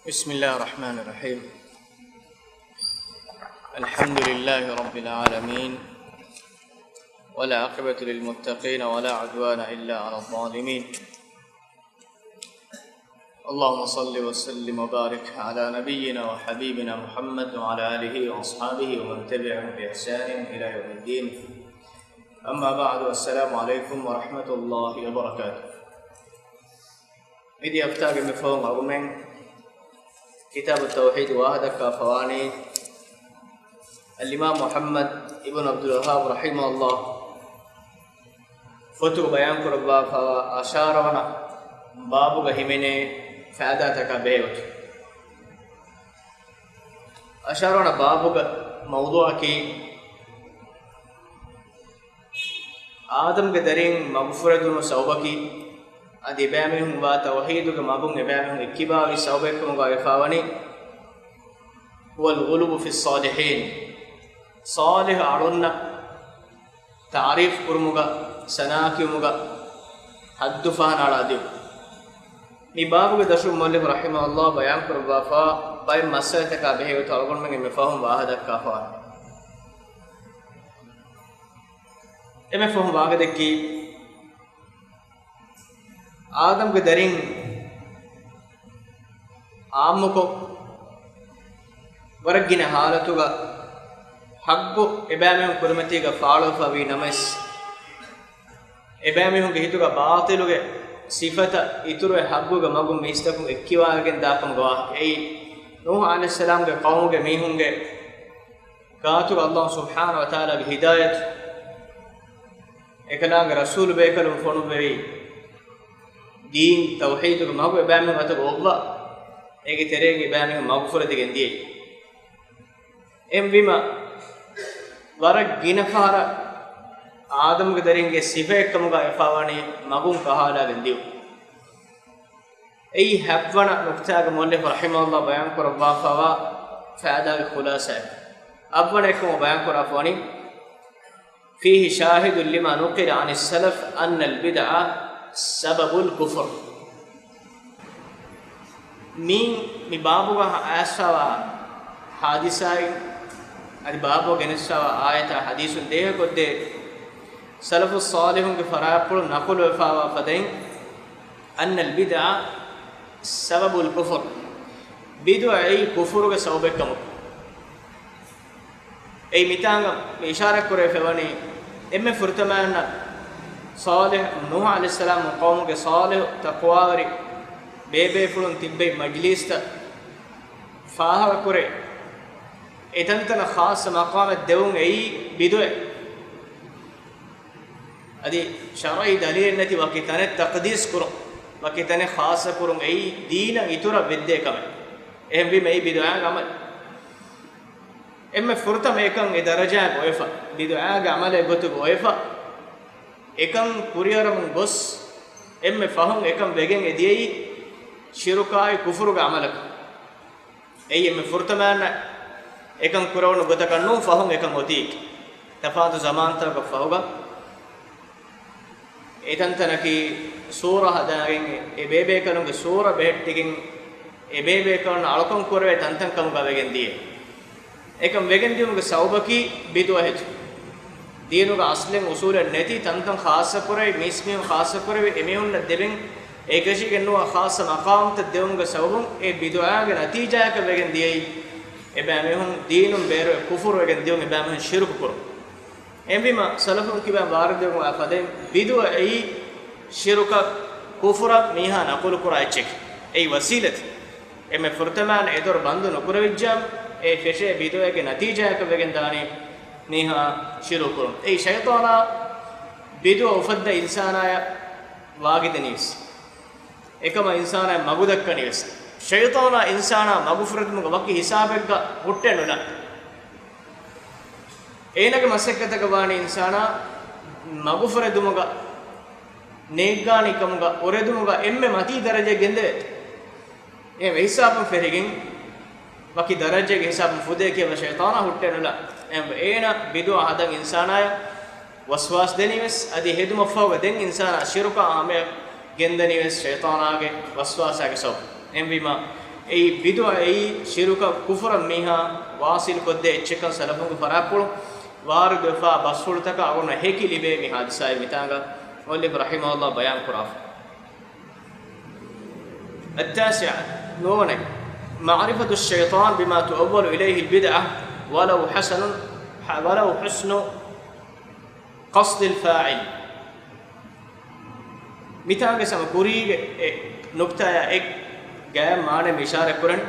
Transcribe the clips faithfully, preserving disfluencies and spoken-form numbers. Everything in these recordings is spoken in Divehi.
بسم الله الرحمن الرحيم. الحمد لله رب العالمين، والعاقبة للمتقين، ولا عدوان إلا على الظالمين. اللهم صل وسلم وبارك على نبينا وحبيبنا محمد وعلى آله وأصحابه ومن تبعهم بإحسان إلى يوم الدين. أما بعد، السلام عليكم ورحمة الله وبركاته. މިދިޔަ ހަފްތާގެ މި ފަހުން އަޅުގަނޑުމެން ކިތާބު ތައުޙީދު ވާހަކަދައްކާފަވާނީ، އަލްއިމާމް މުޙައްމަދު އިބްނު ޢަބްދުލް ވައްހާބް ރަޙިމަހުﷲ ފޮތުގަ ބަޔާންކުރައްވާފައިވާ އަށާރަ ވަނަ ބާބުގަ ހިމެނޭ ފައިދާތަކާ ބެހޭގޮތުން. އަށާރަ ވަނަ ބާބުގެ މައުޟޫޢަކީ، އާދަމްގެ ދަރިން މަގުފުރެދުނު ސަބަބަކީ، އަދި އެބައިމީހުން ވާ ތައުޙީދުގެ މަގުން އެބައިމީހުން އެއްކިބާވި ސަބަބެއްކަމުގަ ވެފަވަނީ، هو الغلو في الصالحين، ޞާލިޙު އަޅުންނަށް ތަޢުރީފު ކުރުމުގަ، ސަނާކިޔުމުގަ ޙައްދު ފަހަނައަޅާ ދިޔުން. މި ބާބުގެ ދަށުން މުއައްލިފު ރަޙިމަހުﷲ ބަޔާންކުރައްވާފަ ބައެއް މައްސަލަތަކާ ބެހޭގޮތުން އަޅުގަނޑުމެން އެންމެ ފަހުން ވާހަކަދައްކާފަވާނެ. އެންމެ ފަހުން ވާހަކަދެއްކީ، އާދަމްގެ ދަރިން އާއްމުކޮށް، ވަރަށް ގިނަ ޙާލަތުގަ ޙައްޤު އެބައިމީހުން ކުރިމަތީގަ ފާޅުވެފަ ވީ ނަމަވެސް، އެބައިމީހުންގެ ހިތުގަ ބާޠިލުގެ ސިފަތައް އިތުރުވެ ޙައްޤުގެ މަގުން މީސްތަކުން އެއްކިވާގެން ދާކަމުގަ ވާހަކަ. އެއީ، ނޫޙު ޢަލައިހިއްސަލާމްގެ ޤައުމުގެ މީހުންގެ ގާތުގަ ﷲ ސުބްޙާނަހޫ ވަތަޢާލާގެ ހިދާޔަތު، އެކަލާނގެ ރަސޫލު ބޭކަލުން ފޮނުއްވެވި ދީން ތައުޙީދުގެ މަގު އެބައިމީހުން އަތުގަ އޮއްވާ، އޭގެ ތެރެއިން އެބައިމީހުން މަގުފުރެދިގެން ދިޔައީ. އެހެންވީމަ، ވަރަށް ގިނަ ފަހަރަށް އާދަމްގެ ދަރިންގެ ސިފައެއްކަމުގަ ވެފަވަނީ މަގުން ކަހާލާގެން ދިޔުން. އެއީ ހަތްވަނަ ނުކުތާގެ މުއައްލިފު ރަޙިމަހުﷲ ބަޔާންކުރައްވާފައިވާ ފައިދާގެ ޚުލާޞާއެއް. އަށްވަނަ އެކަމުގަ ބަޔާންކުރާފަވަނީ، فيه شاهد لما نقل عن السلف أن البدع سبب الكفر. މީ، މި ބާބުގަ އައިސްފައިވާ ޙާދިސާއިން، އަދި ބާބުގަ ގެނެސްފައިވާ އާޔަތާ ޙަދީޘުން ދޭހަކޮށްދޭ، ސަލަފުއް ޞާލިޙުންގެ ފަރާތްޕުޅުން ނަޤުލުވެފައިވާ ފަދައިން، أن البدع سبب الكفر، ބިދުޢަ އެއީ ކުފުރުގެ ސަބަބެއްކަމަށް. އެއީ މިތާނގަ މި އިޝާރަތްކުރެވިފައިވަނީ، އެންމެ ފުރަތަމައިންނަށް ޞާލިޙު، ނޫޙު ޢަލައިހިއްސަލާމު ޤައުމުގެ ޞާލިޙު ތަޤްވާވެރި ބޭބޭފުޅުން ތިއްބެވި މަޖިލީސްތައް ފާހަގަކުރެ، އެތަންތަނަށް ޚާއްޞަ މަޤާމެއް ދެވުން އެއީ ބިދުޢަ. އަދި ޝަރުޢީ ދަލީލެއް ނެތި ވަކި ތަނެއް ތަޤްދީސް ކުރުން، ވަކި ތަނެއް ޚާއްޞަ ކުރުން އެއީ ދީނަށް އިތުރަށް ވެއްދޭ ކަމެއް. އެހެންވީމަ އެއީ ބިދުޢާގެ ޢަމަލެއް. އެންމެ ފުރަތަމަ އެކަން އެ ދަރަޖާގަ އޮވެފަ، ބިދުޢާގެ ޢަމަލެއް ގޮތުގަ އޮވެފަ، އެކަން ކުރިއަރަމުން ގޮސް، އެންމެ ފަހުން އެކަން ވެގެން އެ ދިޔައީ ޝިރުކާއި ކުފުރުގެ ޢަމަލަކަށް. އެއީ އެންމެ ފުރަތަމައިންނަށް އެކަން ކުރެވުނު ގޮތަކަށް ނޫން ފަހުން އެކަން އޮތީ. ތަފާތު ޒަމާންތަކަކަށް ފަހުގަ އެތަންތަނަކީ ސޫރަ ހަދާގެން، އެ ބޭބޭކަލުންގެ ސޫރަ ބެހެއްޓިގެން، އެ ބޭބޭކަލުން އަޅުކަން ކުރެވޭ ތަންތަން ކަމުގަ ވެގެން ދިޔަ. އެކަން ވެގެން ދިޔުމުގެ ސަބަބަކީ ބިދުޢަ ހެދުން. ދީނުގެ އަސްލެއް އުސޫލެއް ނެތި ތަންތަން ޚާއްޞަ ކުރެވި، މީސްމީހުން ޚާއްޞަ ކުރެވި، އެމީހުންނަށް ދެވެން އެކަށީގެން ނުވާ ޚާއްޞަ މަޤާމްތައް ދެވުމުގެ ސަބަބުން އެ ބިދުޢާގެ ނަތީޖާއަކަށް ވެގެން ދިޔައީ، އެބައިމީހުން ދީނުން ބޭރުވެ ކުފުރު ވެގެން ދިޔުން، އެބައިމީހުން ޝިރުކު ކުރުން. އެހެންވީމަ، ސަލަފުން ކިބައިން ވާރިދުވެގެންވާ ފަދައިން، ބިދުޢަ އެއީ ޝިރުކަށް، ކުފުރަށް މީހާ ނަޤުލުކުރާ އެއްޗެކޭ. އެއީ ވަސީލަތެއް. އެންމެ ފުރަތަމައިން އެ ދޮރު ބަންދު ނުކުރެވިއްޖާމަ، އެ ފެށޭ ބިދުޢައެއްގެ ނަތީޖާއަކަށް ވެގެން ދާނީ މީހާ ޝިރުކު ކުރުން. އެއީ ޝައިޠާނާ ބިދުޢަ އުފައްދަ އިންސާނާޔަށް ވާގިދަނީވެސް. އެކަމަށް އިންސާނާ މަގުދައްކަނީވެސް. ޝައިޠާނާ އިންސާނާ މަގުފުރެދުމުގަ ވަކި ހިސާބެއްގަ ހުއްޓެއް ނުލާ. އޭނާގެ މަސައްކަތަކަށް ވާނީ އިންސާނާ މަގުފުރެދުމުގަ، ނޭއްގާނީ ކަމުގަ، އުރެދުމުގަ އެންމެ މަތީ ދަރަޖައެއް ގެންދެވޭ. އެ ހިސާބުން ފެށިގެން ވަކި ދަރަޖައެއްގެ ހިސާބުން ފުދޭ ކިޔަވަ ޝައިޠާނާ ހުއްޓެއް ނުލާ. އެ އޭނާ ބިދުޢަ ހަދަން އިންސާނާޔަށް ވަސްވާސް ދެނީވެސް، އަދި ހެދުމަށްފަހުގަ ދެން އިންސާނާ ޝިރުކާ ހަމަޔަށް ގެންދަނީވެސް ޝައިޠާނާގެ ވަސްވާސާގެ ސަބަބުން. އެހެންވީމަ، އެއީ ބިދުޢަ، އެއީ ޝިރުކަށް، ކުފުރަށް މީހާ ވާސިލް ކޮށްދޭ އެއްޗެއްކަން ސަލަފުންގެ ފަރާތްޕުޅު ވާރިދުވެފާ ބަސްފުޅުތަކަށް އަޅުގަނޑަށް ހެކި ލިބޭ މި ހާދިސާއިން މިތާނގަ މުއައްލިފު ރަޙިމަހުﷲ ބަޔާން ކުރާފަ. التاسع، ނުވަވަނަ، معرفة الشيطان بما تؤول إليه البدعة ولو حسن، ولو حسن قصد الفاعل. މިތާނގެ ސަމަ ކުރީގެ އެ ނުކްތާޔާ އެއް ގާތް މާނަ މި އިޝާރަތް ކުރަނީ.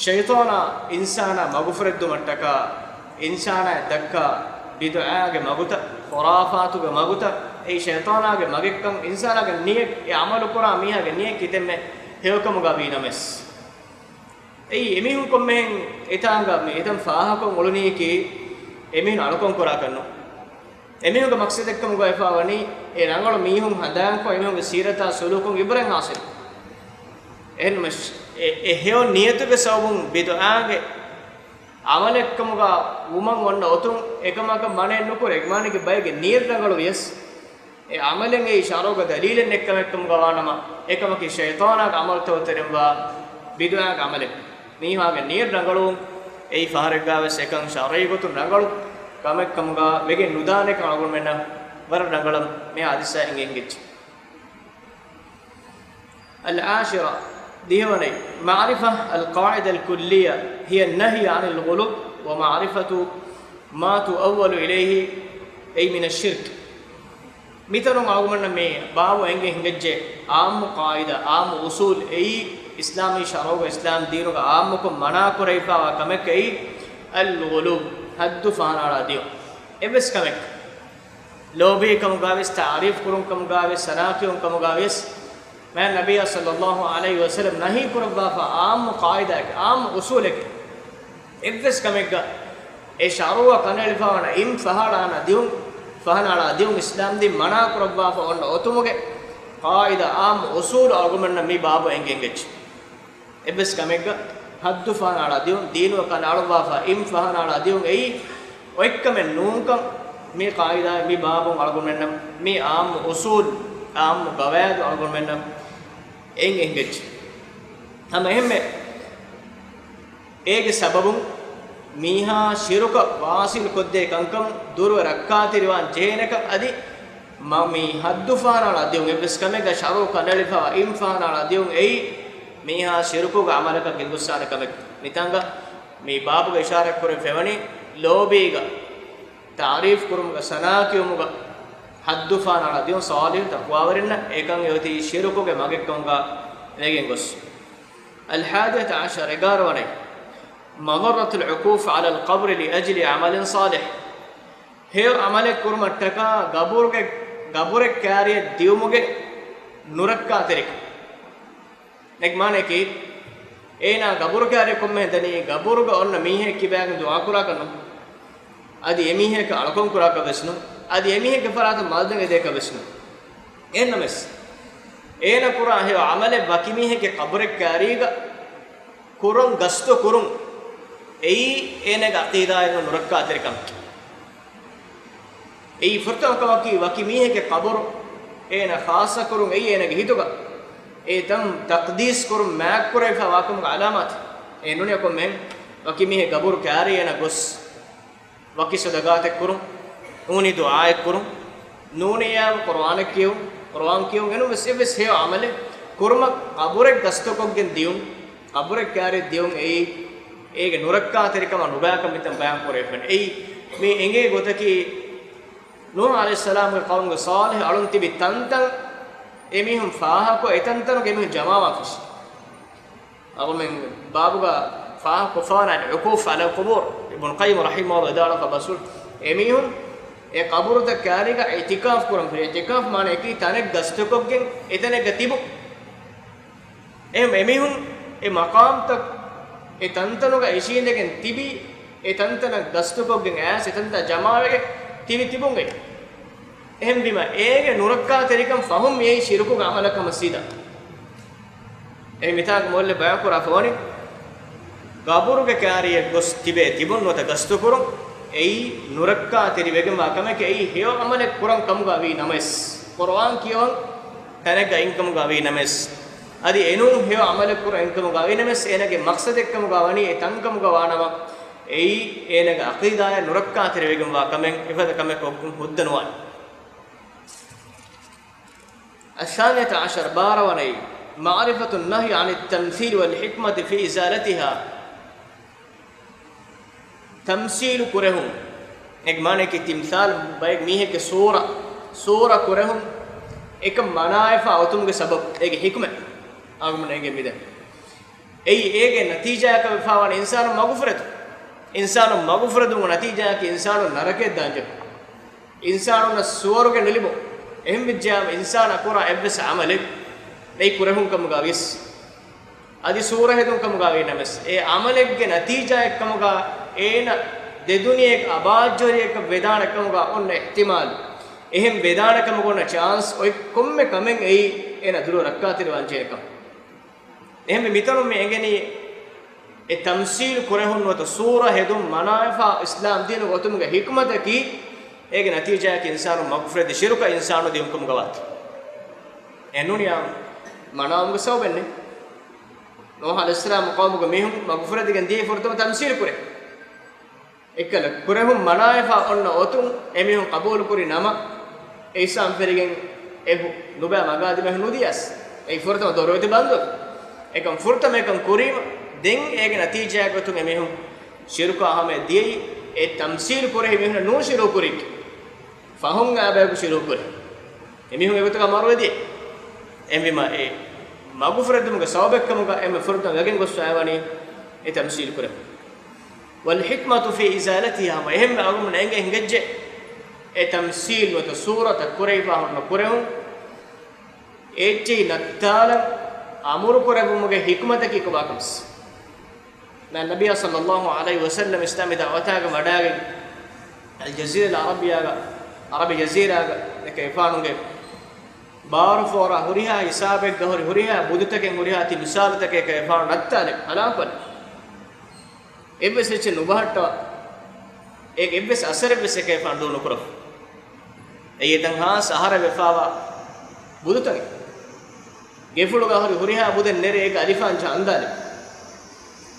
ޝައިޠާނާ އިންސާނާ މަގުފުރެއްދުމަށްޓަކާ، އިންސާނާއަށް ދައްކާ ބިދުޢާގެ މަގުތައް، ޚުރާފާތުގެ މަގުތައް، އެއީ ޝައިޠާނާގެ މަގެއްކަން އިންސާނާގެ ނިޔަތް، އެ ޢަމަލު ކުރާ މީހާގެ ނިޔަތް ކިތަންމެ ހެޔޮކަމުގަ ވީ ނަމަވެސް، އެއީ އެމީހުން ކޮންމެހެން އެތާނގަ މި އެތަން ފާހަކޮށް އުޅުނީކީ އެމީހުން އަޅުކަން ކުރާކަށްނު. އެމީހުންގެ މަޤްޞަދެއްކަމުގައިފާވަނީ އެ ރަނގަޅު މީހުން ހަނދާންކޮށް، އެމީހުންގެ ސީރަތާ ސުލޫކުން އިބްރަތް ހާސިލް. އެހެންނަމަވެސް އެ، އެ ހެޔޮ ނިޔަތުގެ ސަބަބުން ބިދުޢާގެ ޢަމަލެއްކަމުގަ ވުމަށް އޮންނަ އޮތުން އެކަމަކަށް މަނައެއް ނުކުރޭ. މާނައަކީ ބައެއްގެ ނިޔަތް ރަނގަޅު ވިޔަސް، އެ ޢަމަލެއް އެއީ ޝަރުޢުގަ ދަލީލެއް ނެތްކަމެއްކަމުގަ ވާނަމަ، އެކަމަކީ ޝައިޠާނާގެ ޢަމަލުތަކުގެ ތެރެއިންވާ ބިދުޢާގެ ޢަމަލެއް. މީހާގެ ނިޔަތް ރަނގަޅުވުން އެއީ ފަހަރެއްގަވެސް އެކަން ޝަރުޢީ ގޮތުން ރަނގަޅު ކަމެއްކަމުގަ ވެގެން ނުދާނެކަން އަޅުގަނޑުމެންނަށް ވަރަށް ރަނގަޅަށް މި ޙަދީޘާ އެނގި އެނގިއްޖެ. العاشرة، ދިހަވަނައި، معرفة القاعدة الكلية هي النهي عن الغلو ومعرفة ما تؤول إليه، أي من الشرك. މިތަނުން އަޅުގަނޑަށް މި ބާބު އެނގި ހިނގައްޖެ ޢާއްމު ޤާޢިދާ، ޢާއްމު އުޞޫލް، އެއީ އިސްލާމީ ޝަރުޢުގަ އިސްލާމް ދީނުގަ ޢާއްމުކޮށް މަނާކުރެވިފާވާ ކަމެއް އެއީ الغلو، ޙައްދު ފަހަނައަޅާ ދިޔުން. އެއްވެސް ކަމެއް ލޯބީ ކަމުގަވެސް، ތަޢުރީފް ކުރުން ކަމުގަވެސް، ސަނާ ކިޔުން ކަމުގަވެސް، މާތް ނަބިއްޔާ ޞައްލައްލާހު ޢަލައިހި ވަސައްލަމް ނަހީ ކުރައްވާފަ ޢާއްމު ޤާޢިދާއެއް، ޢާއްމު އުޞޫލެކެއް. އެއްވެސް ކަމެއްގަ އެ ޝަރުޢަށް ކަނޑައެޅިފައިވާނަ އިމް ފަހަނައަޅާ ދިޔުން، ފަހަނައަޅާ ދިޔުން އިސްލާމް ދީން މަނާ ކުރައްވާފަ އޮންނަ އޮތުމުގެ ޤާޢިދާ، ޢާއްމު އުޞޫލު އަޅުގަނޑުމެންނަށް މި ބާބު އެނގި އެނގިއްޖެ. އެއްވެސް ކަމެއްގަ ޙައްދު ފަހަނައަޅާ ދިޔުން، ދީނުގަ ކަނޑައަޅުއްވާފަ އިމް ފަހަނައަޅާ ދިޔުން އެއީ އޮތްކަމެއް ނޫންކަން މި ޤާޢިދާ، މި ބާބުން އަޅުގަނޑުމެންނަށް، މި ޢާއްމު އުޞޫލް، ޢާއްމު ޤަވާޢިދު އަޅުގަނޑުމެންނަށް އެނގި އެނގިއްޖެ. ހަމަ އެހެންމެ އޭގެ ސަބަބުން މީހާ ޝިރުކަށް ވާޞިލު ކޮށްދޭ ކަންކަމުން ދުރުވެ ރައްކާތެރިވާން ޖެހޭނެކަން އަދި މަ-، މި ޙައްދު ފަހަނައަޅާ ދިޔުން، އެއްވެސް ކަމެއްގަ ޝަރުޢު ކަނޑައެޅިފައިވާ އިމް ފަހަނައަޅާ ދިޔުން އެއީ މީހާ ޝިރުކުގެ ޢަމަލަކަށް ގެންގޮއްސާނެ ކަމެއް. މިތާނގަ މި ބާބުގަ އިޝާރަތް ކުރެވިފައިވަނީ ލޯބީގަ، ތަޢުރީފް ކުރުމުގަ، ސަނާ ކިޔުމުގަ ޙައްދު ފަހަނައަޅާ ދިޔުން ޞާލިޙު ތަޤްވާވެރިންނަށް އެކަން އެއޮތީ ޝިރުކުގެ މަގެއްކަމުގަ ވެގެން ގޮސް. الحادية عشر، އެގާރަ ވަނައި، مضرة العكوف على القبر لأجل عمل صالح. ހެޔޮ ޢަމަލެއް ކުރުމަށްޓަކާ ގަބުރުގެ، ގަބުރެއް ކާރިއަށް ދިޔުމުގެ ނުރައްކާތެރިކަން. އޭގެ މާނައަކީ، އޭނާ ގަބުރު ކާރިއަށް ކޮންމެހެން ދަނީ، ގަބުރުގަ އޮންނަ މީހެއް ކިބާގެން ދުޢާ ކުރާކަށް ނޫން. އަދި އެމީހަކަށް އަޅުކަން ކުރާކަށް ވެސް ނޫން. އަދި އެމީހެއްގެ ފަރާތަށް މަލްދަނގެ ދޭކަށް ވެސް ނޫން. އެހެންނަމަވެސް، އޭނަ ކުރާ ހެޔޮ ޢަމަލެއް ވަކި މީހެއްގެ ޤަބުރެއް ކާރީގަ ކުރަން ގަސްތު ކުރުން، އެއީ އޭނަގެ ޢަޤީދާއިން ނުރައްކާތެރި ކަމެއް. އެއީ ފުރަތަމަ ކަމަކީ، ވަކި މީހެއްގެ ޤަބުރު އޭނަ ޚާއްޞަ ކުރުން، އެއީ އޭނަގެ ހިތުގަ އެ ތަން ތަޤްދީސް ކުރުން، މާތް ކުރެވިފައި ވާކަމުގެ ޢަލާމާތެއް. އެ ނޫނީ ކޮންމެހެން ވަކި މީހެއް ގަބުރު ކާރި އޭނަ ގޮސް ވަކި ޞަދަޤާތެއް ކުރުން، ނޫނީ ދުޢާއެއް ކުރުން، ނޫނިއްޔާ ޤުރުއާނެއް ކިޔުން، ޤުރުއާން ކިޔުން، އެނޫން ވެސް އެއްވެސް ހެޔޮ ޢަމަލެއް ކުރުމަށް ޤަބުރެއް ގަސްތުކޮށްގެން ދިޔުން، ޤަބުރެއް ކާރިއަށް ދިޔުން އެއީ އޭގެ ނުރައްކާތެރިކަމަށް ނުބައިކަން މިތަން ބަޔާން ކުރެވިފައި. އެއީ މި އެނގޭ ގޮތަކީ، ނޫޙު ޢަލައިހިއްސަލާމްގެ ޤައުމުގެ ޞާލިޙު އަޅުން ތިބި ތަންތަން އެމީހުން ފާހަގަކޮށް، އެތަންތަނުގެ އެމީހުން ޖަމާވާފަށި. އަޅުމެން ބާބުގަ ފާހަގަކޮށްފާނާނެ ޢުކޫފް ޢަލަލް ޤުބޫރް، އިބްނު ޤައްޔިމް ރަޙިމަހުﷲ ވިދާޅުވާ ބަސްފުޅު، އެމީހުން އެ ޤަބުރުތައް ކާރީގަ އިޢްތިކާފް ކުރަން ފިރި، އިޢްތިކާފް މާނައަކީ ތަނެއްގަ ގަސްތުކޮށްގެން އެތަނެއްގަ ތިބުން. އެހެން އެމީހުން އެ މަޤާމްތައް އެ ތަންތަނުގަ އިށީނދެގެން ތިބީ، އެ ތަންތަނަށް ގަސްތުކޮށްގެން އައިސް އެތަންތައް ޖަމާވެގެން ތިބި ތިބުން އެ. އެހެންވީމަ އޭގެ ނުރައްކާތެރިކަން ފަހުން މިއީ ޝިރުކުގެ ޢަމަލަކަށް ހަމަ ސީދާ. އެ މިތާގަ މުއައްލިފް ބަޔާންކުރާފަވަނީ، ގަބުރުގެ ކާރިއަށް ގޮސް ތިބޭ ތިބުން ނުވަތަ ގަސްތުކުރުން، އެއީ ނުރައްކާތެރިވެގެންވާ ކަމެކޭ. އެއީ ހެޔޮ ޢަމަލެއް ކުރަން ކަމުގަ ވީ ނަމަވެސް، ޤުރުއާން ކިޔަވަން ތަނެއްގަ އިން ކަމުގަ ވީ ނަމަވެސް، އަދި އެނޫން ހެޔޮ އަމަލެއް ކުރަން އެއްކަމުގަ އިނަމެސް އޭނަގެ މަޤްޞަދެއްކަމުގަ ވަނީ އެ ތަންކަމުގަ ވާނަމަ، އެއީ އޭނަގެ ޢަޤީދާޔަށް ނުރައްކާތެރިވެގެންވާ ކަމެއް އެފަދަ ކަމެއް ކޮށްގެން ހުއްދަނުވާނެ. الثانية عشر، ބާރަ ވަނައީ، معرفة النهي عن التمثيل والحكمة في إزالتها. ތަމްސީލު ކުރެހުން، އޭގެ މާނައަކީ ތިމްސާލު، ބައެއް މީހެއްގެ ސޫރަ، ސޫރަ ކުރެހުން، އެކަން މަނާވެފަ އޮތުމުގެ ސަބަބު، އޭގެ ޙިކްމަތް އަޅުގަނޑުމެން އެނގޭ މިދެން. އެއީ އޭގެ ނަތީޖާއަކަށް ވެފަ ވާނެ އިންސާނު މަގުފުރެދުން. އިންސާނު މަގުފުރެދުމުގެ ނަތީޖާއަކީ އިންސާނު ނަރަކަޔަށް ދާންޖެހުން. އިންސާނުންނަށް ސުވަރުގެ ނުލިބުން. އެހެންވެއްޖެއްޔާމަ އިންސާނާ ކުރާ އެއްވެސް ޢަމަލެއް ނެތް ކުރެހުން ކަމުގަ ވިޔަސް، އަދި ސޫރަ ހެދުން ކަމުގަ ވީނަމަސް، އެ ޢަމަލެއްގެ ނަތީޖާއެއްކަމުގަ އޭނަ ދެދުނިޔެއަކަށް އަބާއްޖަވެރިއެއްކަށް ވެދާނެ ކަމުގަ އޮންނަ އިޙްތިމާލު، އެހެން ވެދާނެ ކަމުގަ އޮންނަ ޗާންސް އޮތް ކޮންމެ ކަމެއް އެއީ އޭނަ ދުރު ރައްކާތެރިވާންޖެހޭ ކަމަށް. އެހެންވެ މިތަނުން މި އެނގެނީ އެ ތަމްސީލު ކުރެހުން ނުވަތަ ސޫރަ ހެދުން މަނާވެފަ އިސްލާމް ދީނުގެ އޮތުމުގެ ޙިކްމަތަކީ، އޭގެ ނަތީޖާއަކީ އިންސާނު މަގުފުރެދި ޝިރުކަށް އިންސާނު ދިޔުންކަމުގަ ވާތީ. އެ ނޫނިޔާ މަނާވުމުގެ ސަބަބެއް ނެތް. ނޫޙު ޢަލައިހިއްސަލާމް ޤައުމުގެ މީހުން މަގުފުރެދިގެން ދިޔައީ ފުރަތަމަ ތަމްސީލު ކުރޭ. އެއްކަލަ ކުރެހުން މަނާވެފަ އޮންނަ އޮތުން އެމީހުން ޤަބޫލު ކުރި ނަމަ، އެ އިސްލާމް ފެރިގެން އެ ހު-، ނުބައި މަގާދިމައި ނުދިޔަސް، އެއީ ފުރަތަމަ ދޮރުވެތި ބަންދު. އެކަން ފުރަތަމަ އެކަން ކުރީމަ، ދެން އޭގެ ނަތީޖާއެއްގެ ގޮތުން އެމީހުން ޝިރުކާ ހަމަޔަށް ދިޔައީ، އެ ތަމްސީލު ކުރެހި މީހުންނަށް ނޫން ޝިރުކުރީ. ފަހުން އާބަޔަކު ޝިރުކުރޭ. އެމީހުން އެގޮތަކަށް މަރުވެދިޔަ. އެހެންވީމަ އެ މަގުފުރެދުމުގެ ސަބަބެއްކަމުގަ އެންމެ ފުރަތަމަ ވެގެން ގޮސްފައިވަނީ އެ ތަމްސީލު ކުރެވުން. والحكمة في إزالتها، ހަމަ އެހެންވެ އަޅުގަނޑުމެން އެނގޭ ހިނގައްޖެ އެ ތަމްސީލު ނުވަތަ ސޫރަތައް ކުރެވިފަ ހުންނަ ކުރެވުން، އެއްޗެހި ނައްތާލަން އަމުރު ކުރެއްވުމުގެ ޙިކުމަތަކީ ކޮބާކަންސް؟ މާތް ނަބިއްޔާ ޞައްލައްލާހު ޢަލައިހި ވަސައްލަމް އިސްލާމީ ދަޢުވަތާގެ ވަޑާގެން އަލްޖަޒީރަތުލް ޢަރަބިއްޔާގަ، ޢަރަބި ޖަޒީރާގަ އެކަލޭގެފާނުގެ ބާރުފޯރާ ހުރިހާ ހިސާބެއްގަ ހުރި ހުރިހާ ބުދުތަކެއް ހުރިހާ ތިމްސާލުތަކެއް އެކަލޭގެފާނު ނައްތާލި ހަލާކުވަން. އެއްވެސް އެއްޗެއް ނުބަހައްޓަވާ، އޭގެ އެއްވެސް އަސަރެއްވެސް އެކަލޭގެފާނު ދޫ ނުކުރައްވާ. އެއީ އެތަން ހާސް އަހަރެއް ވެފާވާ ބުދުތަކެއް. ގެފުޅުގަ ހުރި ހުރިހާ ބުދެއް ނެރެ އޭގެ އަލިފާން ޖަހަންދާނެ.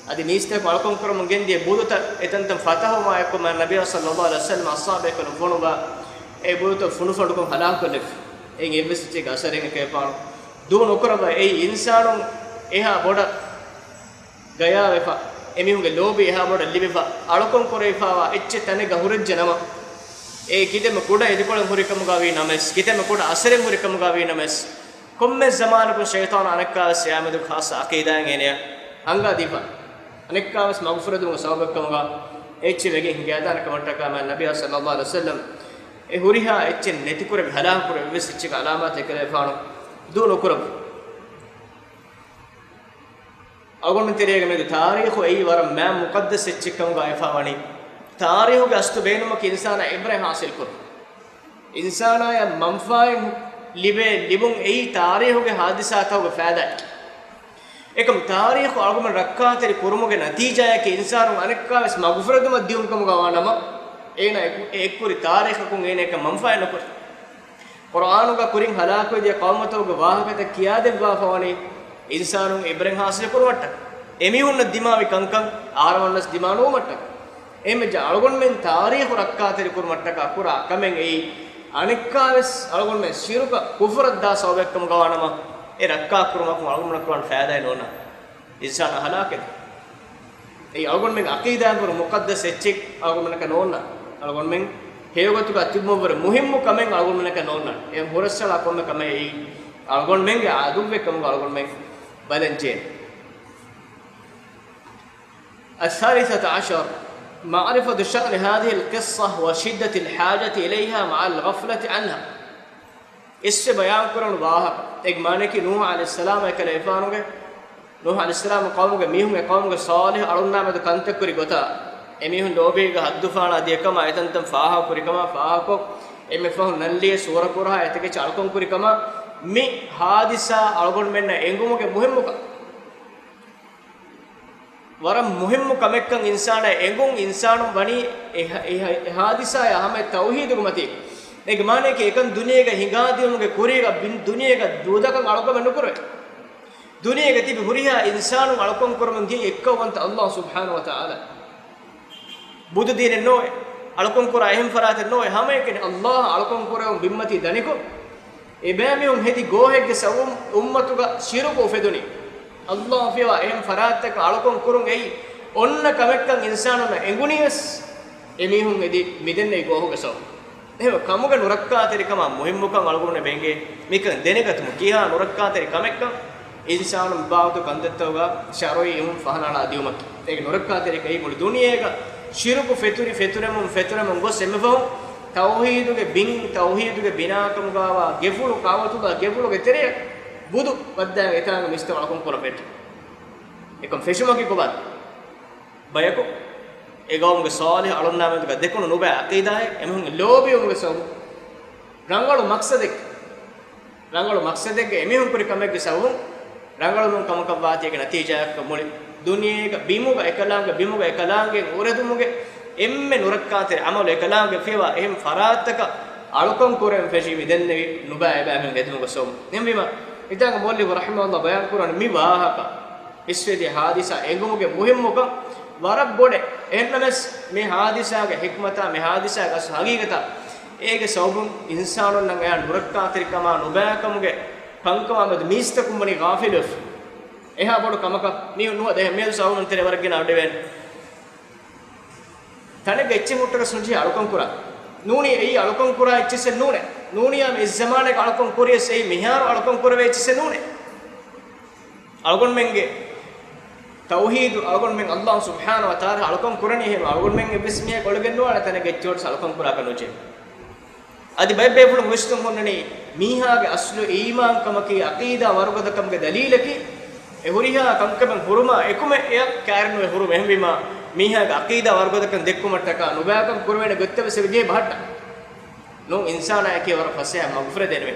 އަދި ނީސްތަކު އަޅުކަން ކުރަމުން ގެންދިޔަ ބުދުތައް އެތަންތަން ފަތަހުވުމާ އެއްކޮށް މާތް ނަބިއްޔާ ޞައްލައްލާހު ޢަލައިހި ވަސައްލަމް އަޞްޙާބުބޭކަލުން ފޮނުއްވާ އެ ބުދުތައް ފުނޑުފަނޑުކޮށް ހަލާކުކޮށްލެއްވި. އެއިން އެއްވެސް އެއްޗެއްގެ އަސަރެއް އެކަލޭގެފާނު ދޫ ނުކުރައްވާ. އެއީ އިންސާނުން އެހާ ބޮޑަށް ގަޔާވެފަ، އެމީހުންގެ ލޯބި އެހާ ބޮޑަށް ލިބިފަ، އަޅުކަން ކުރެވިފާވާ އެއްޗެއް ތަނެއްގަ ހުރެއްޖެ ނަމަ، އެއީ ކިތަންމެ ކުޑަ އިދިކޮޅެއް ހުރިކަމުގަ ވީ ނަމަވެސް، ކިތަންމެ ކުޑަ އަސަރެއް ހުރިކަމުގަ ވީ ނަމަވެސް، ކޮންމެ ޒަމާނަކުން ޝައިޠާނު އަނެއްކާވެސް އެއާމެދު ޚާއްޞަ ޢަޤީދާއެއް އޭނަޔަށް އަންގާދީފަ. އަނެއްކާވެސް މަގުފުރެދުމުގެ ސަބަބެއްކަމުގަ އެއްޗެއް ވެގެން ހިނގައިދާނެ ކަމަށްޓަކާ މާތް ނަބިއްޔާ ޞައްލައްލާހު ޢަލައިހި ވަސައްލަމް އެ ހުރިހާ އެއްޗެއް ނެތިކުރެވި ހަލާކުކުރެވި އެއްވެސް އެއްޗެއްގެ އަލާމާތެއް އެކަލޭގެފާނު ދޫ ނުކުރައްވާ. އަޅުގަނޑު ތެރޭގަ މެދު ތާރީޚު އެއީ ވަރަށް މާތް މުޤައްދަސް އެއްޗެއްކަމުގަ ވެފަ ވަނީ. ތާރީޚުގެ އަސްލު ބޭނުމަކީ އިންސާނާ ޢިބްރަތް ޙާޞިލްކުރުން. އިންސާނާޔަށް މަންފާއެއް ލިބޭ، ލިބުން އެއީ ތާރީޚުގެ ޙާދިސާތަކުގެ ފައިދާއަކީ. އެކަމް ތާރީޚު އަޅުގަނޑު ރައްކާތެރި ކުރުމުގެ ނަތީޖާއަކީ އިންސާނުން އަނެއްކާވެސް މަގުފުރެދުމަށް ދިޔުންކަމުގަ ވާނަމަ، އޭނާ އެ ކުރި ތާރީޚަކުން އޭނައަކަށް މަންފާއެއް ނުކުރޭ. ޤުރްއާނުގަ ކުރިން ހަލާކުވެދިޔަ ޤައުމުތަކުގެ ވާހަކަތައް ކިޔާދެއްވާފަވަނީ އިންސާނުން ޢިބްރަތް ޙާޞިލުކުރުމަށްޓަކަ. އެމީހުންނަށް ދިމާވި ކަންކަން އަހަރެމެންނަސް ދިމާނުވުމަށްޓަކަ. އެހެންވެއްޖެ އަޅުގަނޑުމެން ތާރީޚު ރައްކާތެރިކުރުމަށްޓަކާ ކުރާ ކަމެއް އެއީ އަނެއްކާވެސް އަޅުގަނޑުމެން ޝިރުކަށް ކުފުރަށްދާ ސަބަބެއްކަމުގަވާނަމަ، އެ ރައްކާކުރުމަކުން އަޅުގަނޑުމެންނަށް ކުރާން ފައިދާއެއް ނޯންނާނެ. އިންސާނާ ހަލާކެއް. އެއީ އަޅުގަނޑުމެން ޢަޤީދާއަށްވުރެ މުޤައްދަސް އެއްޗެއް އަޅުގަނޑުމެންނަކަށް ނޯންނާނެ. އަޅުގަނޑުމެން ހެޔޮގޮތުގަ ތިބުމަށްވުރެ މުހިއްމު ކަމެއް އަޅުގަނޑުމެންނަކަށް ނޯންނާނެ. އެ ހުރަސްއަޅާ ކޮންމެ ކަމެއް އެއީ އަޅުގަނޑުމެންގެ ޢަދުއްވެއްކަމުގަ އަޅުގަނޑުމެން ބަލަންޖެހޭނެ. الثالثة عشر، معرفة شأن هذه القصة وشدة الحاجة إليها مع الغفلة عنها. އިސްވެ ބަޔާންކުރަން ވާހަކަ. އޭގެ މާނައަކީ ނޫޙު ޢަލައިހިއްސަލާމް އެކަލޭގެފާނުގެ، ނޫޙު ޢަލައިހިއްސަލާމް ޤައުމުގެ މީހުން އެ ޤައުމުގެ ޞާލިޙު އަޅުންނާމެދު ކަންތައް ކުރި ގޮތާ، އެމީހުން ލޯބީގަ ޙައްދު ފާނާ ދިޔަކަމާ އެތަންތަން ފާހަގަކުރިކަމާ ފާހަގަކޮށް، އެންމެ ފަހުން ނަންލިޔެ ސޫރަ ކުރަހާ އެތަކެއްޗެއް އަޅުކަން ކުރިކަމާ، މި ޙާދިސާ އަޅުގަނޑުމެންނަށް އެނގުމުގެ މުހިއްމުކަން. ވަރަށް މުހިއްމު ކަމެއްކަން އިންސާނާ އެނގުން، އިންސާނުން ވަނީ އެ ހ-، އެ ހ-، އެ ޙާދިސާޔާ ހަމަ ތައުޙީދުގެ މަތީ. އޭގެ މާނައަކީ އެކަން ދުނިޔޭގަ ހިނގާދިޔުމުގެ ކުރީގަ ބިން ދުނިޔޭގަ ދޫދަކަށް އަޅުކަމެއް ނުކުރޭ. ދުނިޔޭގަ ތިބި ހުރިހާ އިންސާނުން އަޅުކަން ކުރަމުން ދިޔަ އެއްކައުވަންތަ ﷲ ސުބްޙާނަހޫ ވަތަޢާލާ. ބުދު ދީނެއް ނޯވެ، އަޅުކަން ކުރާ އެހެން ފަރާތެއް ނޯވެ، ހަމައެކަނި ﷲ އަޅުކަން ކުރެވުން ބިންމަތީ ދަނިކޮށް، އެބައިމީހުން ހެދި ގޯހެއްގެ ސަބަބުން އުއްމަތުގަ ޝިރުކު އުފެދުނީ. ﷲ ފިޔަވާ އެހެން ފަރާތްތަކަށް އަޅުކަން ކުރުން އެއީ އޮންނަ ކަމެއްކަން އިންސާނުންނަށް އެނގުނީވެސް، އެމީހުން އެދި މިދެންނެވި ގޯހުގެ ސަބަބުން. އެހެންވެ، ކަމުގެ ނުރައްކާތެރިކަމާ މުހިއްމުކަން އަޅުގަނޑުމެން ބެނގޭ. މިކަން ދެނެގަތުމު، ކިހާ ނުރައްކާތެރި ކަމެއްކަން އިންސާނުން ބާވަތު ކަންތައްތަކުގަ ޝަރުޢީ އިލްމުން ފަހަނައަޅާ ދިއުމަކީ. އޭގެ ނުރައްކާތެރިކަން މުޅި ދުނިޔޭގަ ޝިރުކު ފެތުރި، ފެތުރެމުން، ފެތުރެމުން ގޮސް އެންމެ ފަހުން ތައުޙީދުގެ ބިން، ތައުޙީދުގެ ބިނާކަމުގަވާ ގެފުޅު، ކަޢުބަތުﷲ ގެފުޅުގެ ތެރެއަށް ބުދު ވައްދާގެ އެތާނގަ މީސްތަކުން އަޅުކަން ކުރަން ފެއްޓި. އެކަން ފެށުމަކީ ކޮބާ؟ ބަޔަކު އެ ގައުމުގެ ޞާލިޙު އަޅުންނާ މެދުގަ ދެކުނު ނުބައި ޢަޤީދާއެއް، އެމީހުންގެ ލޯބިވުމުގެ ސަބަބުން، ރަނގަޅު މަޤްޞަދެއް، ރަނގަޅު މަޤްޞަދެއްގެ އެމީހުން ކުރި ކަމެއްގެ ސަބަބުން، ރަނގަޅު ކަމަކަށް ވާތީގެ ނަތީޖާއަކަށް މުޅި ދުނިޔޭގަ ބިމުގަ އެކަލާނގެ، ބިމުގަ އެކަލާނގެ އުރެދުމުގެ އެންމެ ނުރައްކާތެރި ޢަމަލު، އެކަލާނގެ ފިޔަވާ އެހެން ފަރާތްތަކަށް އަޅުކަން ކުރެވެން ފެށީ މިދެންނެވި ނުބައި އެބައިމީހުން ހެދުމުގެ ސަބަބުން. އެހެންވީމަ، އެތާނގަ މުއައްލިފު ރަޙިމަހުﷲ ބަޔާން ކުރަނީ މި ވާހަކަ އިސްވެދިޔަ ހާދިސާ އެނގުމުގެ މުހިއްމުކަން ވަރަށް ބޮޑެއް. އެހެންނަމަވެސް، މި ހާދިސާގެ ޙިކްމަތާ، މި ހާދިސާގެ އަސްލު ހަގީގަތާ، އޭގެ ސަބަބުން އިންސާނުންނަށް އެއާ ނުރައްކާތެރިކަމާ ނުބައިކަމުގެ ކަންކަމާ މެދު މީސްތަކުން ވަނީ ޣާފިލުވެފަ. އެހާ ބޮޑު ކަމަކަށް މީހުން ނުވަ ދެހެ މިއަދު ސަބަބުން ތެރެ ވަރަށް ގިނަ އަޑުއެވޭނެ. ތަނެއްގަ އެއްޗެއް ހުއްޓަކަސް ނުޖެހޭ އަޅުކަން ކުރާ. ނޫނީ އެއީ އަޅުކަން ކުރާ އެއްޗިއްސެއް ނޫނޭ. ނޫނިޔާ އެއްޒަމާނެއްގަ އަޅުކަން ކުރިޔަސް އެއީ މިހާރު އަޅުކަން ކުރެވޭ އެއްޗިއްސެއް ނޫނޭ. އަޅުގަނޑުމެންގެ ތައުޙީދު، އަޅުގަނޑުމެން ﷲ ސުބްޙާނަހޫ ވަތަޢާލާ އަޅުކަން ކުރަނީ. އެހެން އަޅުގަނޑުމެން އެއްވެސް މީހަކު އަޅުގަނޑު ނުވާނެ ތަނެއްގަ އެއްޗެއް ހުއްޓަސް އަޅުކަން ކުރާކަށް ނުޖެހޭ. އަދި ބައެއް ބޭފުޅުން ވިސްނުން ހުންނަނީ މީހާގެ އަސްލު އީމާންކަމަކީ ޢަޤީދާ ވަރުގަދަކަމުގެ ދަލީލަކީ، އެ ހުރިހާ ކަންކަމެއް ހުރުމާ އެކުމެ އެއަށް ކައިރިނުވެ ހުރުމެއް. އެހެންވީމާ، މީހާގެ ޢަޤީދާ ވަރުގަދަކަން ދެއްކުމަށްޓަކާ ނުބައިކަން ކުރެވޭނެ ގޮތްތައް ވެސް އެބަޖެހޭ ބަހައްޓަން. ނޫން، އިންސާނާއެކޭ ވަރަށް ފަސޭހަ މަގުފުރެދޭނެ މީ.